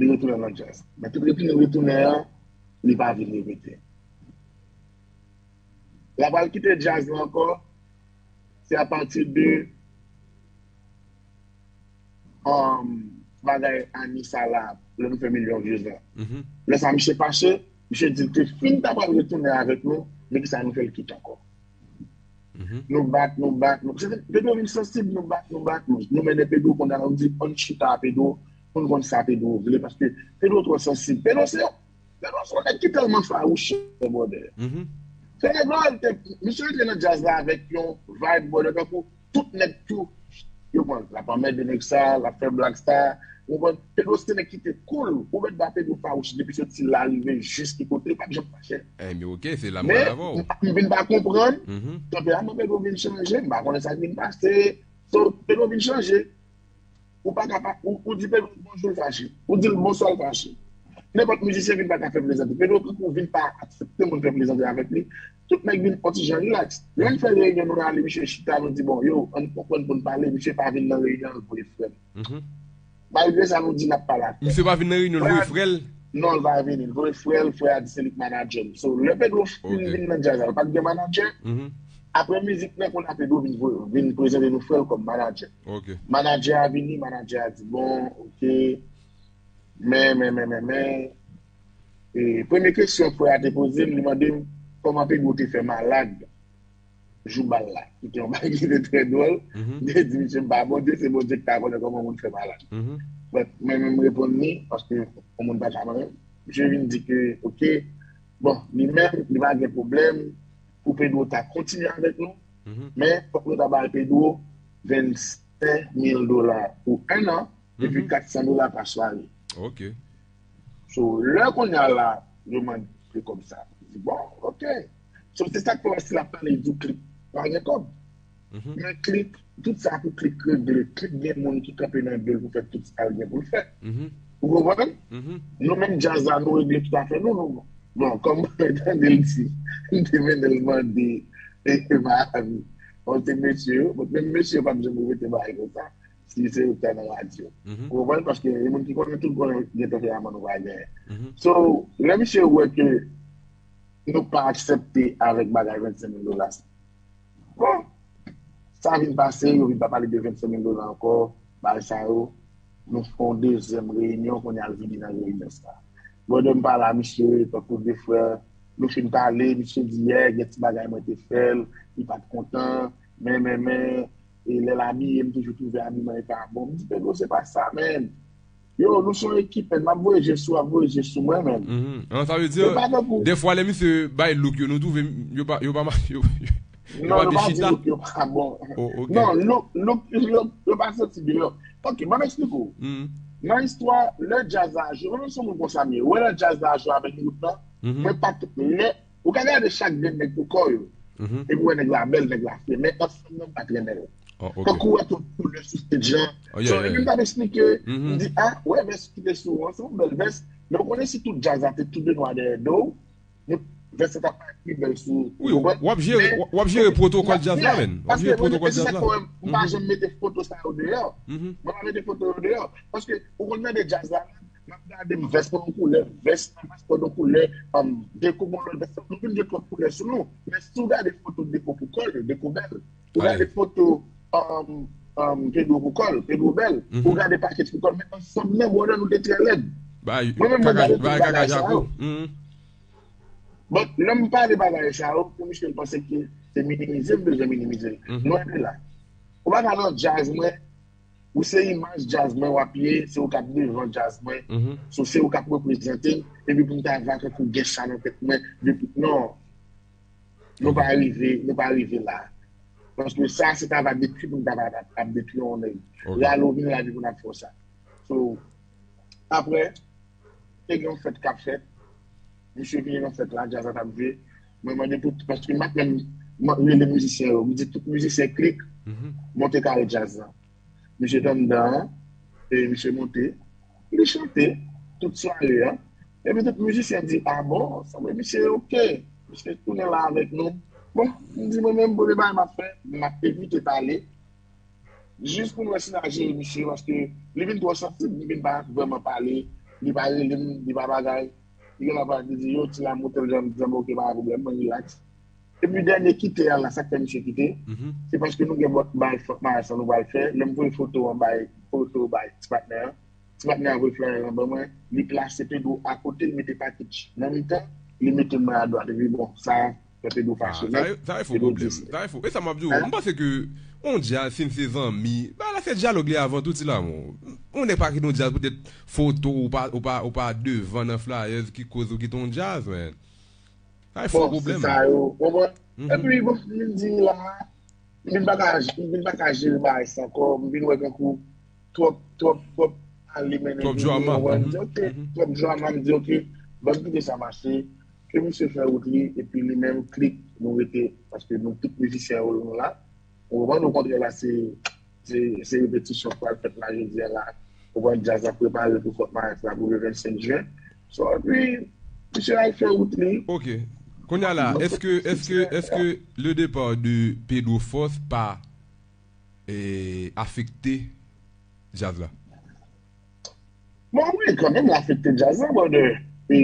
Li retounen nan djaz. Men tout retounen, retounen an, li pa vin repete. L ap al kite djaz la ankò, se apati de um, bagay Annie sa la, lè nou fè milyon views la. Lè sa misye fache, misye di l te fin ta pral retounen avèk nou, men kisa nou fè l kite ankò. Nou bat, nou bat, nou. Se te, Pedro vin sansib, nou bat, nou bat, nou. Nou mennen Pedro kounye a, nou di, ann chita Pedro, pou n konn sa Pedro vle, paske Pedro twò sansib. Pedro se yon, Pedro se yon nèg ki tèlman fawouche, brother. Se nèg la, te, misye rantre nan djaz la avèk yon vibe, brother, tankou tout nèg tou, yo pran l. L ap anmède nèg sa, l ap fè blag sa. Ou konprann? Pedro se nèg ki te cool. Ou mèt ba Pedro fawouche depi soti la rive jis ki kote, li p ap janm fache. Ebyen, ok, se la m pral avè w. Men, m vin pa konprann, tanperaman Pedro vin chanje, m pa konnen sa k vin pase. So, Pedro vin chanje. Ou pa ka pa, ou, ou di Pedro bonjou, l fache. Ou di l bonswa, l fache. Nenpòt mizisyen vin pa ka fè plezantri. Pedro tankou vin pa aksepte moun fè plezantri avèk li. Tout nèg vin on ti jan relax. Lè n fè reyinyon, nou ale, misye chita, nou di, bon, yo, ann konprann pou n pale, misye pa vin nan reyinyon, l voye frè l. Malgre sa, nou di n ap pale ak frè l. Misye pa vin nan reyinyon, l voye frè l? Non, l pa vini, l voye frè l, frè a di se li k manadjè l. So, lè Pedro fin vin nan djaz la, l pa t gen manadjè. Apre mizik nan, kounye a Pedro vin voye, vin prezante nou frè l kòm manadjè. Manadjè a vini, manadjè a di, bon, ok, men, men, men, men, men, e, premye kesyon frè a te poze m, li mande m kòman Pedro te fè malad jou bal la, ki te yon bagay ki te trè dwòl. M te di misye, m pa Bondye, se Bondye ki ta konnen kòman moun fè malad. But mwen menm, m reponn li, paske yon moun pa ka manyen. Misye vin di ke, ok, bon, li menm, li pa gen pwoblèm pou Pedro ta kontinye avèk nou, men fòk nou ta bay Pedro vennsenk mil dola pou en an, epi kat san dola pa sware. Ok. So, lè kounye a la, yo mande kòb sa. Di, bon, ok. So, se sa k fè wè si l ap pale, di w Klik pa gen kòb. Men Klik, tout sa pou Klik regle. Klik gen moun ki kanpe nan do l pou fè tout sa l gen pou l fè. Ou konprann? Nou menm djaz la, nou regle tout afè nou, nou. Bon, kòm mwen tande l di, m te mennen l mande Miami. Bon, se mesye yo, bon, menm mesye yo p ap janm repete bagay konsa. Si se yo ki ta nan radyo. Ou konprann? Paske gen moun ki konnen tout konnen gen tanperaman nou pa genyen. So, lè misye wè ke nou pa aksepte avèk bagay vennsenk mil dola sa. Bon, sa vin pase, yo vin pa pale de vennsenk mil dola ankò, bagay sa yo, nou fè yon dezyèm reyinyon, kounye a l vini nan reyinyon sa. Brother m pale a misye, tankou de frè, nou fin pale, misye di, yeah, gen ti bagay mwen te fè l, li pa t kontan, men, men, men, e lè l abiye, m toujou twouve abiman li pa bon. M di, Pedro, se pa sa, man. Yo, nou se yon ekip, man. M ap voye je sou, ap voye je sou mwen, man. An, sa vle di, dèfwa, lè misye bay look yo, nou twouve, yo pa, yo pa, yo, yo pa byen chita. Non, yo pa di look yo pa bon. Non, look, look, look, yo pa soti deyò. Ok, ban m eksplike w. Nan istwa, lè djaz la jwe, mwen menm se yon moun konsa m ye. Ou wè lè djaz la jwe avèk wout lan, mwen pa t, lè, ou ka gade chak grenn nèg pou kò yo. Epi ou wè nèg la bèl, nèg la fre. Men ansanm nan, m pa t renmen l. Tankou ou wè tout koulè sou stage lan. So, epi m t ap eksplike, m di, ah, ou wè vès ki te sou ou an, se yon bèl vès. Men ou konnen si tout djaz la te tou de nwa dèyè do w, vès la t ap parèt pi bèl sou ou. Wi, w ap jere, w ap jere pwotokòl djaz la, menn. W ap jere pwotokòl djaz la. Mwen pa janm mete foto sa yo deyò. Mwen pa mete foto yo deyò. Paske ou konn nan de djaz la, m ap gade m vès mwen yon koulè, vès nan paspò yon koulè, um, Deko gon lòt vès. Nou vin gen twòp koulè sou nou. Men si w gade foto Deko pou kò l, Deko bèl. Ou gade foto um, um, Pedro pou kò l, Pedro bèl. Ou gade pakèt pou kò l, men ansanm nan, brother, nou te trè lèd. Mwen menm, mwen gade tout bagay sa yo. Bon, lè m pale bagay sa yo, pou misye l panse ke se minimize m bezwen minimize l. Lwen de la. Ou pa ka nan djaz mwen, ou se imaj djaz mwen w ap ye, se ou k ap devan djaz mwen, so se ou k ap reprezante m, epi pou m ta va tankou gen sa nan tèt mwen, depi, non. Nou pa rive, nou pa rive la. Paske sa, se ta va detwi pou n ta va ap detwi yon nèg. Rale w vini lavi pou n ap fè w sa. So, apre, te gen yon fèt k ap fèt. Misye vini nan fèt la, djaz la t ap jwe. Mwen mande tout, paske m pa t menm rele mizisyen yo. M di tout mizisyen klik, monte kare djaz la. Misye t anndan an, e misye monte, li chante tout sware an. Epi tout mizisyen di, a bon, sanble misye oke. Misye tounen la avèk nou. Bon, m di mwen menm, premye bagay m ap fè, m ap evite pale. Jis pou n wè si n a jere misye, paske li vin twò sansib, li vin pa vrèman pale, li pa rele m, li pa bagay. Li gen lè pral di, yo, Ti Lamour, tèl jan, m di, oke, pa gen pwoblèm, mwen rilaks. Epi dènye kite a la, sa k fè misye kite, se paske nou gen bòt bay Fort Myers la nou pral fè. Lè m voye foto an bay, foto bay ti patnè an, ti patnè an voye flyer an ban mwen, li plase Pedro akote, li mete pakèt nan mitan, li mete mwen adwat. Epi bon, sa fè Pedro fache nèt. Sa e fo pwoblèm. Sa e fo. E sa m ap di w, m panse ke yon djaz, si n se zanmi, bagay la se dyalòg li avan tou, Ti Lamour. Yon nèg pa kite yon djaz poutèt foto ou pa, ou pa, ou pa devan nan flyers ki koz ou kite yon djaz, man. Sa e fo pwoblèm. Bon, se sa yo, konprann? Epi, bon, m vin di la, m vin pa ka, m vin pa ka jere bagay sa ankò, m vin wè tankou twòp, twòp, twòp ale mennen vini, konprann? M di, oke, twòp drama, m di, oke, ban m kite sa mache, ke misye fè wout li, epi li menm, klik, nou rete, paske nou tout mizisyen yo, nou la, ou konprann? Okontrè la, se Se, se repetisyon k pral fèt la jodi a la. Ou konprann, djaz ap prepare pou Fort Myers la pou le vennsenk jen. So, epi, misye al fè wout li. Ok. Kounye a la, èske, èske, èske le départ de Pedro Force pa, eh, afekte djaz la? Bon, wi, kanmenm, l afekte djaz la, brother. E,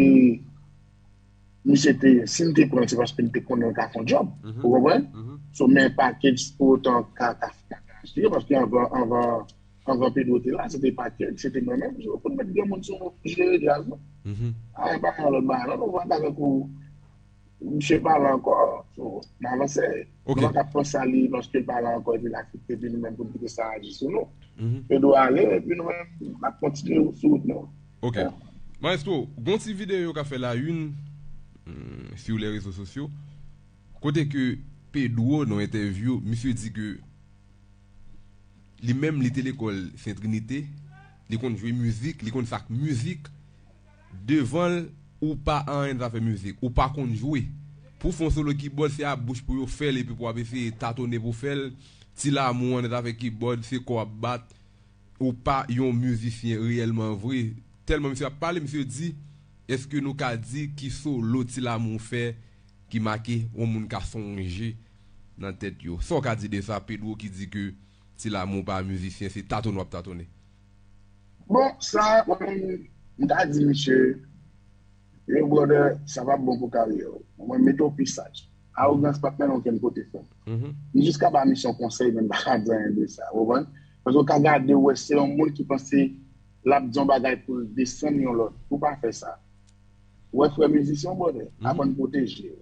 misye te, si m te pran l, se paske m te konnen l ka fè yon djòb. Ou konprann? So, men package pou otan ka, ka, ka, ka achte yo, paske anvan, anvan, anvan Pedro te la, se te package, se te mwen menm. Yo konn met granmoun sou jere djaz, non? A, e pa yon lòt bagay, non, nou vant avèk ou. Misye pa la ankò, so, n avanse. Ok. Nou pa ka panse a li paske l pa la ankò, epi l afekte, epi nou menm pou n kite sa aji sou nou. Pedro ale, epi nou menm, n ap kontinye sou wout nou. Ok. Maestro, gon ti videyo yo ka fè la une, hmm, sur les réseaux sociaux, kote ke Pedro, nan entèvyou, misye di ke li menm, li te lekòl Sen Trinite, li konn jwe mizik, li konn sa k mizik. Devan l, ou pa anyen nan zafè mizik, ou pa konn jwe. Pou w fè yon solo kibòd, se a bouch pou yo fè l, epi pou w ap eseye tatonnen pou w fè l. Ti Lamour an nan zafè kibòd, se kò w ap bat. Ou pa yon mizisyen reyèlman vre. Tèlman misye ap pale, misye di, èske nou ka di ki solo Ti Lamour fè ki make yon moun ka sonje nan tèt yo? Sa w ka di de sa, Pedro ki di ke Ti Lamour pa mizisyen, se tatonnen w ap tatonnen? Bon, sa, mwen menm, m ta di misye, yo, brother, sa p ap bon pou karyè w. Mwen, mete w pi saj. Awogans p ap mennen w okenn kote, frè m. M jis ka ba misye yon konsèy, men m pa ka di anyen de sa, ou konprann? Paske w ka gade, w wè, se yon moun ki panse l ap di yon bagay pou l desann yon lòt. Ou pa fè sa. Ou wè, frè mizisyen, brother, aprann pwoteje yo.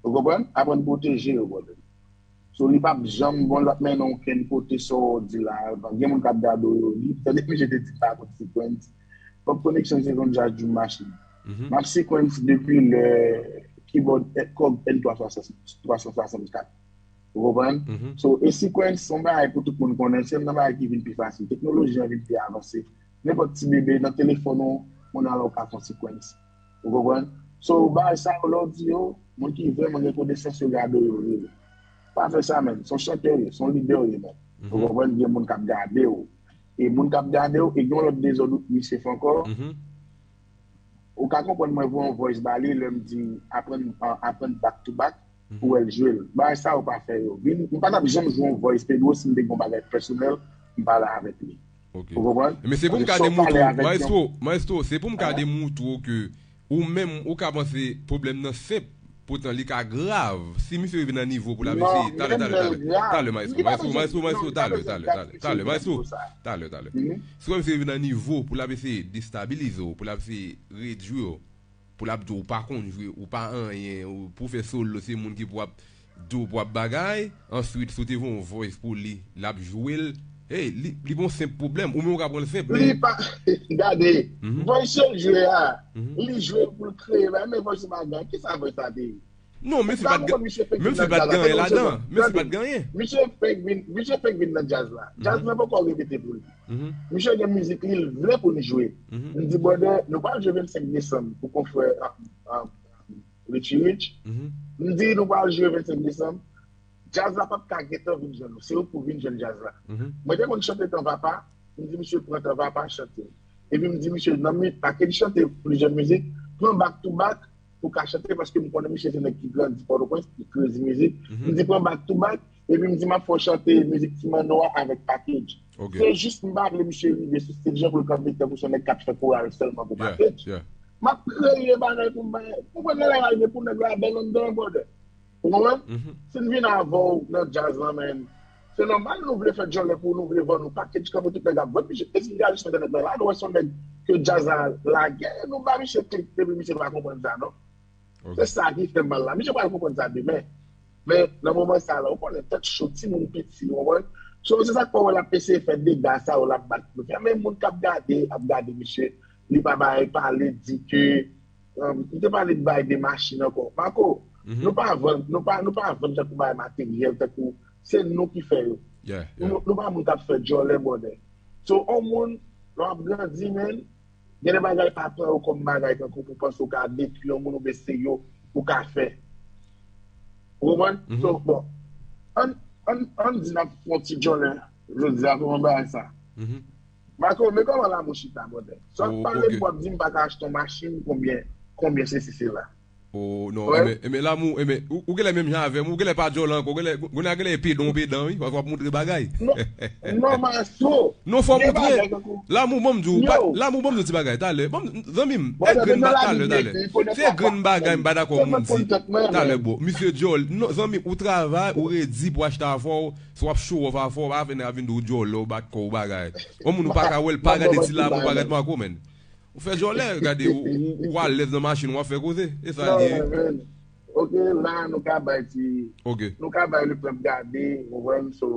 Ou konprann? Aprann pwoteje yo, brother. So, li p ap janm bon, l p ap mennen w okenn kote, sa w di la. Gen moun k ap gade w, yo, li, tande misye te di pa konn sequence. Pop Connection se yon djaz djou machin. M ap sequence depi lè keyboard, eh, Korg N twa san swasannkat. Ou konprann? So, e sequence se yon bagay pou tout moun konnen, se youn nan bagay ki vin pi fasil. Teknoloji an vin pi avanse. Nenpòt ti bebe nan telefòn ou, moun ala ou ka fè yon sequence. Ou konprann? So, bagay sa yo, lè w di yo, moun ki vrèman gen konesans yo gade w, yo rele. Pa fè sa, menm. Se yon chantè w ye, se yon lidè w ye, menm. Ou konprann? Gen moun k ap gade w. E moun k ap gade w, e gen yon lòt dezòd ou misye fè ankò. Ou ka konprann mwen voye yon voice ba li, lè m di aprann, aprann back to back, pou wè l jwe l. Bagay sa yo pa fè yo. Vin, m pa t ap janm jwe yon voice Pedro si m te gen yon bagay pèsonèl, m pale avèk li. Ou konprann? Men se pou m ka demoutre w, Maestro, Maestro, se pou m ka demoutre w ke ou menm, ou ka panse pwoblèm nan senp, poutan li ka grav. Si misye rive nan nivo pou l ap eseye, talè, talè, talè, talè, Maestro, Maestro, Maestro, Maestro, talè, talè, talè, talè, Maestro, talè, talè. Si w wè misye rive nan nivo pou l ap eseye destabilize w, pou l ap eseye redwi w, pou l ap di w ou pa konn jwe, ou pa anyen, ou pou fè solo, se moun ki pou ap di w pou ap bagay, answit, si w te voye yon voice pou li, l ap jwe l, hey, li, li gon senp pwoblèm, ou menm ou ka pran l senp, men. Li pa, gade, voice yo l jwe a, li jwe l pou l kreye, men voice bagay, kisa voice sa te ye? Non, men si pa t gen, men si pa t gen anyen ladan, men si pa t gen anyen. Misye fèk vin, misye fèk vin nan djaz la. Djaz la poko repete pou li. Misye gen mizik li, l vle pou n jwe. M di, brother, nou pral jwe vennsenk desanm pou konfrè, ah, ah, Richie Rich. M di, nou pral jwe vennsenk desanm. Djaz la p ap ka gentan vin jwenn nou. Se ou k pou vin jwenn djaz la. Mwen te konn chante Tanvapa. M di, misye pran Tanvapa, chante. Epi m di, misye, nan mi, package chante plizyè mizik, pran back to back, pou ka chante, paske m konnen misye se nèg ki grandi Pòtoprens, ki krezi mizik. M di, pran back to back, epi m di, m ap fè w chante mizik Ti Manno a avèk package. Se jis m pa vle misye rive sou stage an pou l kanpe tankou se yon nèg k ap fè koral sèlman pou package. M ap kreye bagay pou m bay. Ou konprann lè bagay rive pou nèg la bèl anndan, brother. Ou konprann? Si n vin avè w nan djaz lan, men, se nòmal nou vle fè djòlè pou nou, vle vann nou package, kanpe tout nèg ap vann, misye, eskize a jis entènèt lan la, nou wè se yon nèg ke djaz la lage, nou ba misye klik depi misye pa konprann sa, non. Se sa ki fè mal la. Misye pral konprann sa demen. Men, nan moman sa la, ou konnen tèt cho, timoun piti, ou konprann? So, se sa k fè w wè l ap eseye fè dega sa yo, l ap bat pou fè. Men moun k ap gade, ap gade misye, li pa bay pale, di ke, um, li te pale de bay de machin ankò. Marco, nou pa vann, nou pa, nou pa vann tankou bay materyèl, tankou se nou ki fè yo. Nou, nou pa moun k ap fè djòlè, brother. So, on moun, lè w ap grandi, men, gen de bagay pa pran yo kòm bagay tankou pou panse w ka detwi yon moun oubyen se yo ou ka fè. Ou konprann? So, bon, ann, ann, ann di n ap fè yon ti djòlè jodi a pou mwen bagay sa. Marco, men kòman Lamou chita, brother? Sa w ap pale m, w ap di m pa ka achte yon machin, konbyen, konbyen sesi sela. Oh, non, enben, enben, Lamou, enben, ou, ou genlè menm jan avè m, ou genlè pa djòlè ankò, ou genlè, ou genlè, genlè pedan, pedan, wi, paske w ap moutre bagay. Non, non, Maestro. Non, fò w moutre. Lamou, ban m di w, Lamou, ban m di w ti bagay, talè. Ban m, zanmi m, e grenn ba-, talè, talè. Se grenn bagay, m pa dakò moun di. Talè, bon, misye djòl. Non, zanmi, ou travay, ou redi pou achte afè w, si w ap show off afè w, pa vin, vin di w djòlè, ou bat kò w bagay. Yon moun ou pa ka wè l, pa gade ti Lamou, pa gade Marco, menn. Ou fè djòlè, gade, ou, ou, ou alèz nan machin, w ap fè koze. E sa l ye. Ok, la, nou ka bay ti, nou ka bay lepèp gade, ou konprann, so.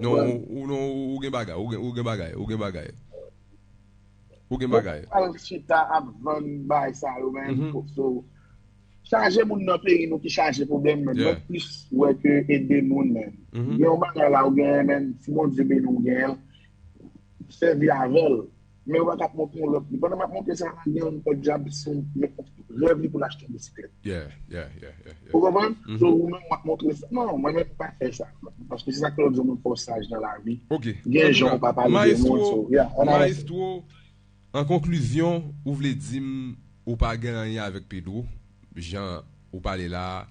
Non, ou, ou, non, ou gen bagay, ou gen, ou gen bagay, ou gen bagay. Ou gen bagay. Al chita ap vann bagay sa yo, men, so, chaje moun nan peyi nou ki chaje pwoblèm, men mwen plis wè ke ede moun, men. Gen yon bagay la, ou gen, men, si Bondye beni w, ou gen l, sèvi avè l. Men ou pa t ap montre yon lòt li. Pandan m ap montre sa, gen yon pòdyab sou rèv li pou l achte yon bisiklèt. Ou konprann? So, ou menm w ap montre sa. Non, mwen menm m pa fè sa. Paske se sa Claudio moun fè w saj nan lavi. Gen jan ou pa pale de moun, so, yeah, ann avanse. Maestro, an konklizyon, ou vle di m ou pa gen anyen avèk Pedro, jan ou pale la a,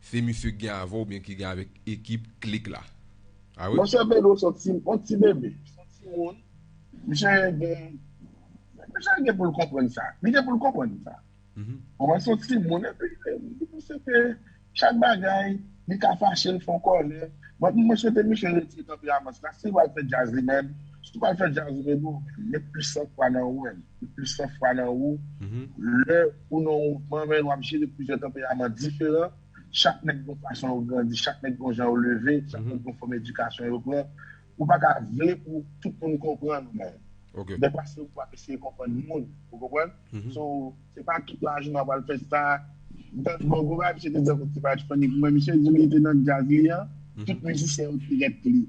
se misye ki gen avè w oubyen ki gen avèk ekip klik la? A wi? Monchè, Pedro se yon ti, yon ti bebe. Se yon timoun. Misye gen, misye gen pou l konprann sa. Li gen pou l konprann sa. Ou wè, se yon timoun, epi, e, li panse ke chak bagay, li ka fache, l fè yon kòlè. Mwen, mwen swete misye retire tanperaman sa. Si l pral fè djaz li menm, si w pral fè djaz ou menm, ou menm, met plis san fwa nan ou menm. Met plis san fwa nan ou. Lè ou nan yon mouvman, men w ap jere plizyè tanperaman diferan. Chak nèg gon fason yo grandi, chak nèg gon jan yo leve, chak nèg gon fòm edikasyon yo pran. Ou pa ka vle pou tout moun konprann ou menm. Dèfwa se ou k ap eseye konprann moun, ou konprann? So, se pa tout lajounen w ap al fè sa. Bon, gwo bagay misye te di ankò, se pa funny pou mwen. Misye di li te nan djaz li an, tout mizisyen yo te rèt li.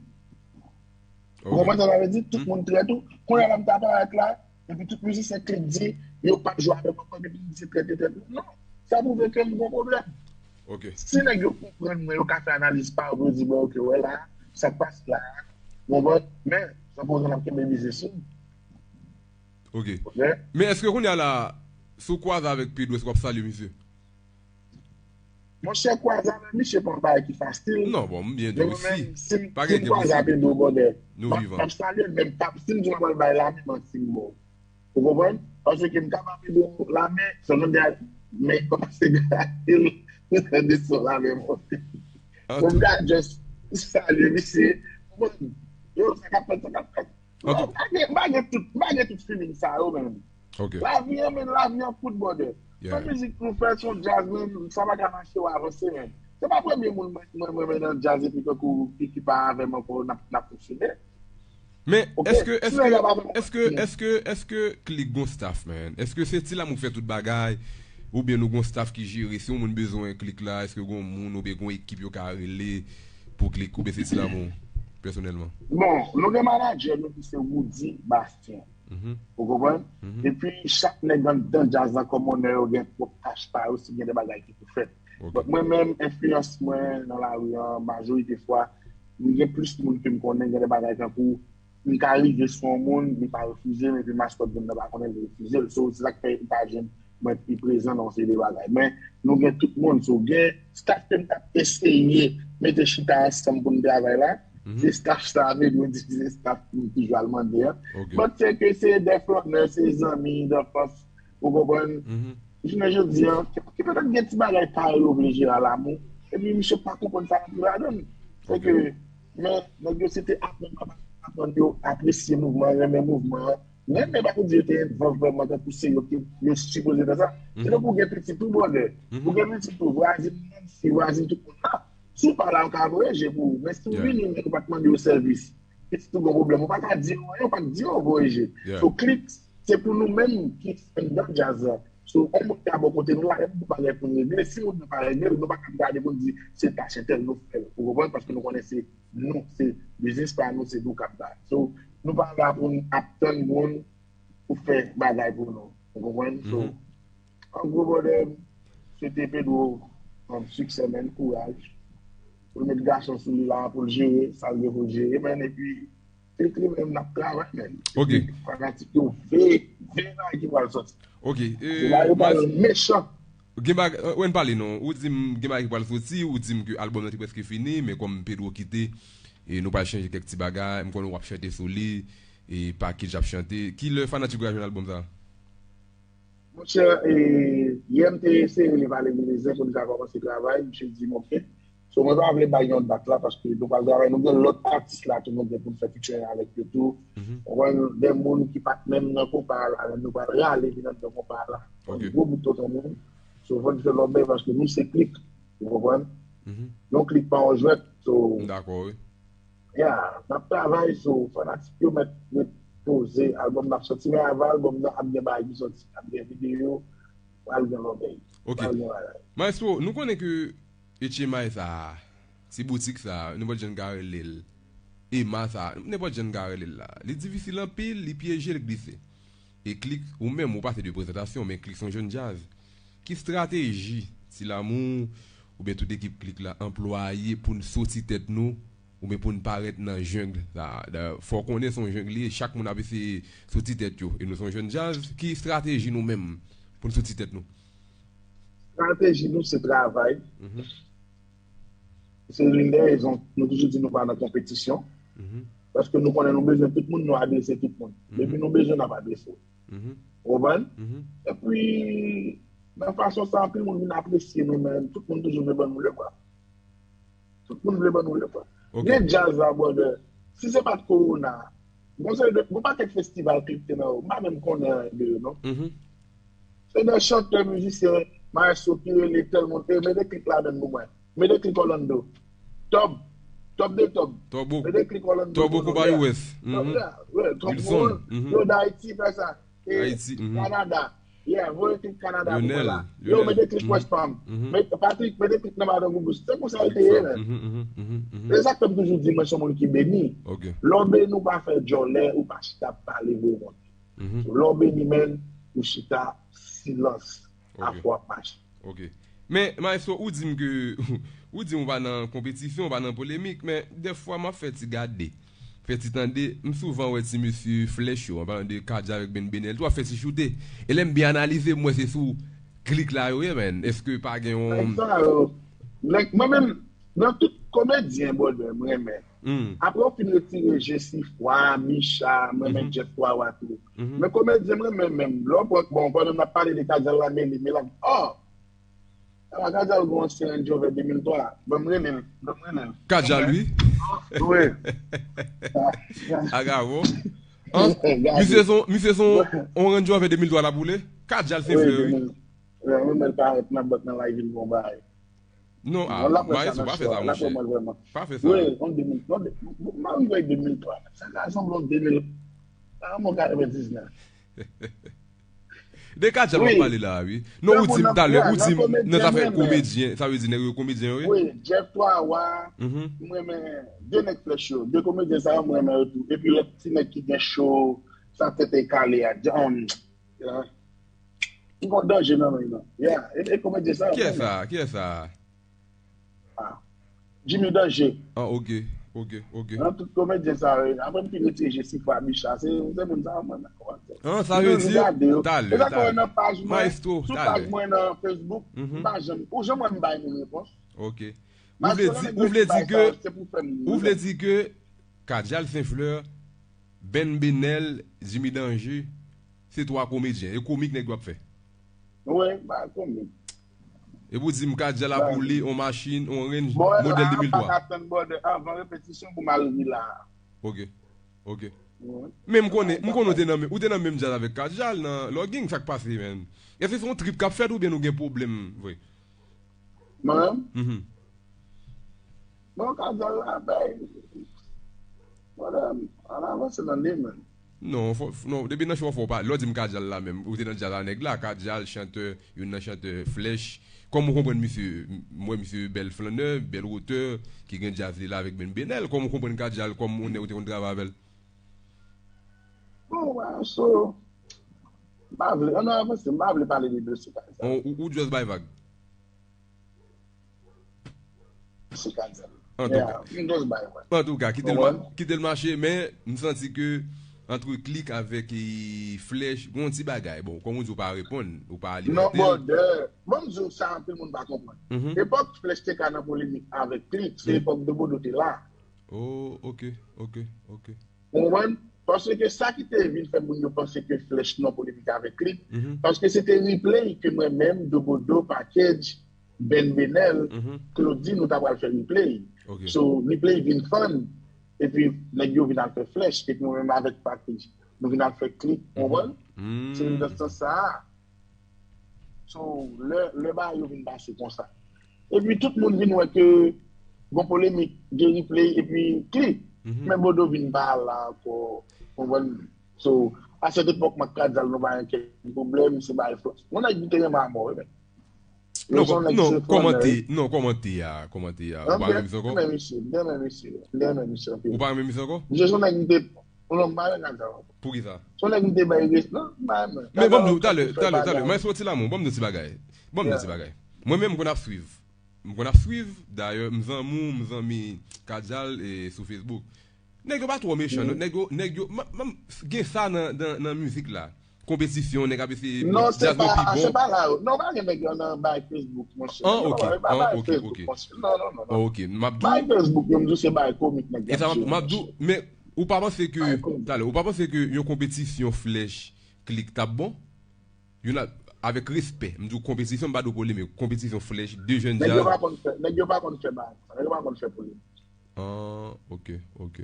Ou konprann sa sa vle di? Tout moun trèt ou. Kounye a la m ta parèt la, epi tout mizisyen Klik di, yo p ap jwe avè m ankò, epi m di se trèt yo trèt mwen. Non. Sa pwouve ke m gon pwoblèm. Si nèg yo konprann mwen, yo ka fè analiz pa yo, yo di, bon, ok, wè la, sa k pase la, ou konprann? Men, jan koze n ap kenbe mize sou. Ok. Men èske kounye a la, si w kwaze avèk Pedro, èske w ap salye misye? Monchè, kwaze avèk misye pa yon bagay ki fasil. Non, bon, m byen di w, si. Si m kwaze avèk Pedro, brother, m ap salye l, men si m di w m ap al bay lamen, manti m ba w. Ou konprann? Paske m ka ba Pedro lamen, sèlman de men kòmanse gade l, m tande son lamen monte. Bon, m ka just salye misye. Ou konprann? Yo, sa k ap fèt, sa k ap fèt. M pa gen tout, m pa gen tout feeling sa yo, menm. Lavi an, men lavi an kout, brother. Fè mizik pou fè, se yon djaz, men sa pa ka mache, w avanse, men. Se pa premye moun mwen renmen nan djaz epi tankou ki pa avè m ankò, n ap fonksyone. Men èske, èske, èske, èske, èske Klik gon staff, man? Èske se Ti Lamou k fè tout bagay? Oubyen nou gon staff ki jere? Si yon moun bezwen Klik la, èske gon moun oubyen gon ekip yo ka rele pou Klik, oubyen se Ti Lamou pèsonèlman? Bon, nou gen manadjè nou ki se Woody Bastien. Ou konprann? Epi chak nèg anndan djaz la kòm onè yo gen pwòp tach pa yo, si gen de bagay ki pou fèt. But mwen menm, enfliyans mwen nan lari an, majorite fwa, m gen plis moun ke m konnen, gen de bagay tankou, m ka rive sou yon moun, li pa refize m, epi maskòt moun nan pa konnen li refize l. So, se sa k fè m pa jwenn mwen pi prezan nan yon seri de bagay. Men, nou gen tout moun, so, gen staff ke m t ap eseye mete chita ansanm pou n travay la. Se staff sa, vle di, se staff m toujou al mande an. But se ke se de flannè, se zanmi danfans, ou konprann? Jounen jodi an, ki petèt gen ti bagay pa yo vle jere a Lamou. Epi misye pa konprann sa l ap jwe ladan l. Se ke, men, nèg yo se te aprann, aprann yo apresye mouvman an, renmen mouvman an. Renmen pa pou di yo te envòlv vrèman tankou se yo ki yo sipoze fè sa. Se tankou gen pitit ou, brother. Ou gen pitit ou, vwazin, manti, vwazin, tout moun la. Si w pa la, yo ka voye je pou ou. Men si w vini, men ou pa t mande yo sèvis, pitit ou gon pwoblèm, ou pa ka di yo anyen, ou pa t di yo voye je. So, Klik, se pou nou menm ki anndan djaz la. So, yon moun ka bò kote nou la, gen yon bagay pou n regle. Si moun nan pa regle l, nou pa ka gade pou n di se tach entèl nou fè l. Ou konprann? Paske nou konnen se nou, se biznis pa nou, se nou k ap bay. So, nou pa la pou n ap tann moun pou fè bagay pou nou. Ou konprann? So, an gwo, brother, swete Pedro, um, siksè, man, kouraj. Pou l met gason sou li la, pou l jere sa l gen pou l jere, man, epi Klik li menm, n ap travay, man. Epi fanatik yo veye, veye bagay ki pral soti. Ok. Se la yo pral mechan. Gen bagay, wè n pale non. Ou di m gen bagay ki pral soti, ou di m ke albòm nan te prèske fini, men kòm Pedro kite, e nou pral chanje kèk ti bagay, m konnen w ap chante sou li, e pakèt ap chante. Kilè fanatik yo ka jwenn albòm sa? Monchè, e, yè m te eseye rele Valery Lezen pou n ka kòmanse travay, misye di m ok. So, mwen pa vle bay yon dat la, paske nou pral travay, nou gen lòt atis la tou, nou gen pou n fè featuring avèk yo tou. Ou konprann, de moun ki pa t menm nan konpa a la, nou pral rale vin anndan konpa a la. Yon gwo bout tonton moun. So, fò n fè lòbèy paske nou se Klik, ou konprann? Yon Klik pa yon jwèt. So, m dakò, wi. Ya, n ap travay, so, fanatik yo mèt ret poze, albòm n ap sòti, men avan albòm nan, ap gen bagay ki sòti, ap gen videyo, pral gen lòbèy, pral gen bagay. Maestro, nou konnen ke H M I sa a, ti boutik sa a, nenpòt jan n ka rele l, Ema sa a, nenpòt jan n ka rele l la, li difisil anpil, li pyeje, li glise. E Klik, ou menm, ou pase de prezantasyon, men Klik se yon jèn djaz. Ki estrateji Ti Lamou oubyen tout ekip Klik la anplwaye pou n soti tèt nou, oubyen pou n parèt nan jeng sa a? Fò w konnen se yon jeng li ye, chak moun ap eseye soti tèt yo. E nou se yon jèn djaz, ki estrateji nou menm pou n soti tèt nou? Estrateji nou se travay. Se youn dè rezon nou toujou di nou pa nan konpetisyon. Paske nou konnen nou bezwen tout moun, nou adrese tout moun. Depi nou bezwen, n ap adrese w. Ou konprann? Epi, nan fason sa, anpil moun vin apresye nou, men tout moun toujou vle ban nou lekwa. Tout moun vle ban nou lekwa. Gen djaz la, brother. Si se pa t kowona, gon seri de, gon pakèt festival Klik te nan yo. M pa menm konnen anyen de yo, non. Se de chantè, mizisyen, maestro ki rele tèl moun, e mete Klik ladan l pou mwen. Mete Klik Orlando. Top. Top de top. Mete Klik Orlando. Top Okonba U S. Top la. Wilson. Yo, Dayiti fè sa. E Kanada. Yeah, voye klik Kanada pou mwen la. Yo, mete klik West Palm. Met, Patrick, mete klik nan madan Gougous. Se konsa l te ye, men. Se sa k fè m toujou di mwen se yon moun ki beni. Lè w beni, ou pa fè djòlè, ou pa chita ap pale vre mond. Lè w beni, men, ou chita silans. Afè w ap mache. Men, maestro, ou di m ke, ou di m ou pa nan konpetisyon, ou pa nan polemik, men dèfwa m ap fè ti gade, fè ti tande, m souvan wè ti mesye Flèch yo, an palan de Kadjal avèk Ben Benel tou, ap fè ti choute. E lè m byen analize, m wè se sou klik la yo ye, men. Èske pa gen yon... Mwen menm, nan tout komedyen, brother, m renmen. Apre w fin retire Jesifwa, Micha, m renmen Jeff Wawa tou. Men komedyen m renmen menm. Lè w pran, bon, pandan n ap pale de Kadjal la, men li, men la, oh! Ewa, Kadjal gon ansyen Range Rover de mil twa. Ban m rele l. Ban m rele l. Kadjal, wi. Wi. Agavo. Misye son, misye son on Range Rover de mil twa l ap woule. Kadjal se frè, wi. Mwen, mwen, mwen, parèt nan bòt nan live, vin gon bagay. Non, a, maestro, pa fè sa, monchè. Pa fè sa. Wi, on de mil, non, m arive de mil twa. Sa ka sanble on de mil, a, mwen katrevendiznèf. De Kadjal w ap pale la a, wi. Non, ou di m talè, ou di m nan zafè komedyen, sa vle di nèg yo komedyen yo ye? Wi, Jeff Twawa, m renmen de nèg Flèch yo, de komedyen sa yo m renmen yo tou. Epi lòt ti nèg ki gen cho, sa tèt e kale a, John, ki gon danje nan men nan. Yeah, e, e komedyen sa yo m renmen. Kiyès sa? Kiyès sa? Ah. Jimmy Danger. Ah, ok, ok, ok. Nan tout komedyen sa yo, apre m fin retire Jesifwa, Micha, se, se moun sa yo mwen nan kòmantè. Ah, sa vle di, talè, talè. Maestro, talè. Sou paj mwen nan Facebook, m pa janm, ou janm wè m bay moun repons. Ok. Ou vle di, ou vle di ke, ou vle di ke Kadjal Saint Fleur, Ben Benel, Jimmy Danger, se twa komedyen. E komik nèg yo ap fè. Wi, ba komik. Epi w di m Kadjal ap woule on machin, on Range, modèl de mil twa. Mwen pa ka tann brother avan repetisyon pou m al ri la. Ok. Ok. Men m konnen, m konnen ou te nan, ou te nan menm djaz avèk Kadjal nan Logging, sa k pase, menn? Èske se yon trip k ap fèt oubyen nou gen pwoblèm vre? Mwen menm? Bon, Kadjal la bay. Madam, ann avanse nan li menm. Non, fò, non, depi nan show fò w pale. Lè w di m Kadjal la menm, ou te nan djaz a nèg la, Kadjal, chantè, youn nan chantè Flèch. Kòman w konprann misye? M wè misye bèl flannè, bèl wotè, ki gen djaz li la avèk Ben Benel. Kòman w konprann Kadjal kòm yon nèg ou te konn travay avè l? Bon, wè, so, m pa vle, ann avanse, m pa vle pale de dosye Kadjal. Ou, ou just bay vag? Antouka, kite l mache, men m santi ke antre Klik avèk Flèch, gon ti bagay. Bon, kòm ou di ou pa reponn, ou pa alimante l. Non, brother, ban m di w sa anpil moun pa konprann. Epòk Flèch te ka nan polemik avèk Klik, se epòk Dobodo te la. Oh, ok, ok, ok. Ou konprann? Paske sa ki te vin fè moun yo panse ke Flèch nan polemik avèk Klik, paske se te replay ke mwen menm, Dobodo, Package, Ben Benel, Claudy, nou ta pral fè replay. So, replay vin fun, epi nèg yo vin al fè Flèch, epi mwen menm avèk Package, nou vin al fè Klik, ou konprann? Se nan sans sa a. So, lè, lè bagay yo vin pase konsa. Epi tout moun vin wè ke gon polemik, gen replay, epi Klik. Men Bodo vin pa la ankò, konprann? So, a sèt epòk, m ak Kadjal, nou pa gen okenn pwoblèm, se bagay Flèch. Yon nèg ki te renmen a mò, wi, men. Non, kòmante, non, kòmante a, kòmante a. Ou pa renmen misye ankò? M renmen misye, m renmen misye, m renmen misye anpil. Ou pa renmen misye ankò? Misye se yon nèg m te Pou non, m pa renmen Kadjal ankò. Poukisa? Se yon nèg m te bay respè. Non, m pa renmen. Men ban m di w, talè, talè, talè. Maestro Ti Lamou, ban m di w ti bagay. Ban m di w ti bagay. Mwen menm, m konn ap swiv. M konn ap swiv, dayè, m zanmi w, m zanmi Kadjal e sou Facebook. Nèg yo pa twò mechan, non. Nèg yo, nèg yo, m, m, gen sa nan, nan, nan mizik la. Konpetisyon, nèg ap eseye djaz yo pi bon. Non, se pa, se pa la yo. Non, pa gen nèg yo nan bay Facebook, monchè. Ah, ok. Ah, ok, ok. Non, non, non, non. Ah, ok. M ap di w. Bay Facebook, yo, m di w se bay komik nèg yo ap jwe. E sa m ap di w, men ou pa panse ke, talè, ou pa panse ke yon konpetisyon Flèch Klik t ap bon? Youn ap, avèk respè, m di w konpetisyon, m pa di w polemik. Konpetisyon Flèch, de jèn djaz. Nèg yo pa konn fè, nèg yo pa konn fè bagay sa. Nèg yo pa konn fè polemik. Ah, ok, ok.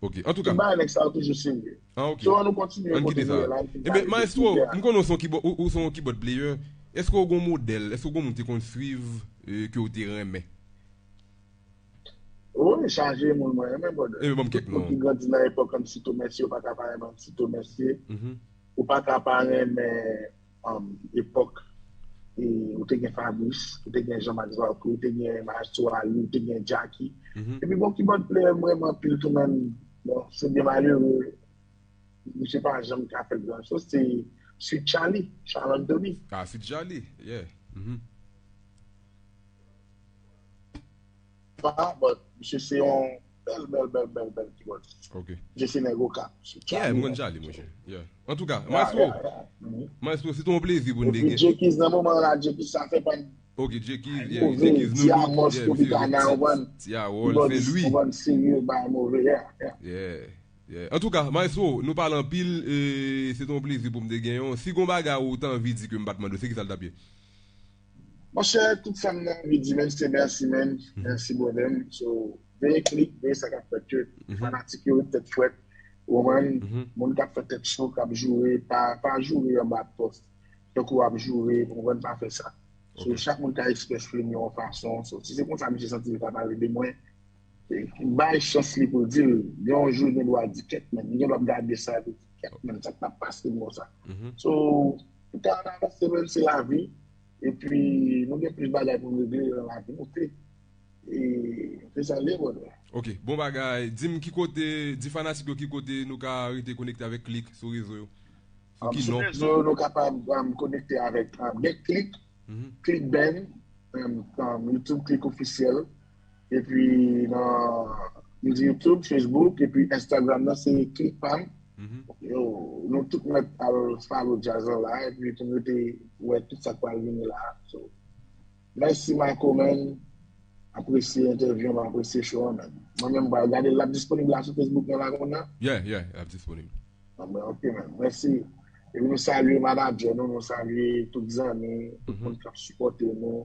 Ok, antouka. Ti bagay nèg sa yo toujou serye. Ah, ok. So, ann nou kontinye kote nou ye la. Ebyen, maestro, m konnen w se yon keyboard, ou, ou se yon keyboard player. Èske w gon modèl, èske w gon moun w te konn swiv, eh, ke w te renmen? Wi, chaje moun mwen renmen, brother. Ebyen, ban m kèk non. Tout moun ki grandi nan epòk Ann Sito Mèsye, ou pa ka pa renmen Ann Sito Mèsye. Ou pa ka pa renmen um, epòk, e ou te gen Fabrice, ou te gen Jean-Marc Valcourt, ou te gen Maestro Ali, ou te gen Jacky. Epi bon, keyboard player m renmen anpil tou, men bon, se byen malere, misye pa janm ka fè gran choz, se Sweet Charlie, Charles Anthony. Ah, Sweet Charlie, yeah. Pa, but misye se yon bèl, bèl, bèl, bèl, bèl keyboard. Ok. Misye se nèg Okap. Yeah, m konn Charlie, monchè. Yeah. Antouka, Maestro, Maestro, se te yon plezi pou n te gen. Jekiz nan moman la, Jekiz sa fè pa Ok, Jekiz, yeah, Jekiz nou Ti Amos, Tropicana, ou konprann? Ti Harold, Saint Louis. Ou konprann serye, bay move, yeah, yeah. Yeah. Yeah. Antouka, Maestro, nou pale anpil, e se te yon plezi pou m te gen yon. Si gon bagay ou t anvi di ke m pa t mande w, se ki sa l t ap ye? Monchè, tout sa m nan anvi di, men se mèsi, men. Mèsi, brother. So, veye Klik, veye sa k ap fèt yo. Fanatik yo, tèt frèt. Ou konprann? Moun k ap fè tèt cho, k ap joure, pa, pa joure anba pòs. Tankou w ap joure, ou konprann, pa fè sa. So, chak moun ka eksprese li yon fason. So, si se konsa, misye santi li kapab ede mwen, bay chans li pou l di l. Gen yon jou, gen dwa di, "Kèt, men." Gen dwa ap gade sa, li di, "Kèt, men, sa k t ap pase m konsa." So, nou ka ann avanse, men se lavi. Epi, nou gen plis bagay pou n regle nan lavi nou, ok? E, se sa l ye, brother. Ok, bon bagay. Di m ki kote, di fanatik yo ki kote nou ka rete konekte avèk Klik sou rezo yo. Sou ki Sou non? Rezo, nou kapab um, konekte avèk um, gen Klik, Klik Band, um, um, YouTube Klik Ofisyèl. Epi nan YouTube, Facebook, epi Instagram nan, se Klik Pam. Yo, nou tout mèt al follow djaz lan la, epi pou nou te wè tout sa k pral vini la. So, mèsi Marco, man. Apresye entèvyou an, apresye show an, man. Mwen menm, m pral gade l, l ap disponib la sou Facebook mwen la kounye a. Yeah, yeah, l ap disponib. Ah, ben, ok, man. Mèsi. Epi nou salye manadjè nou, nou salye tout zanmi, tout moun k ap sipòte nou.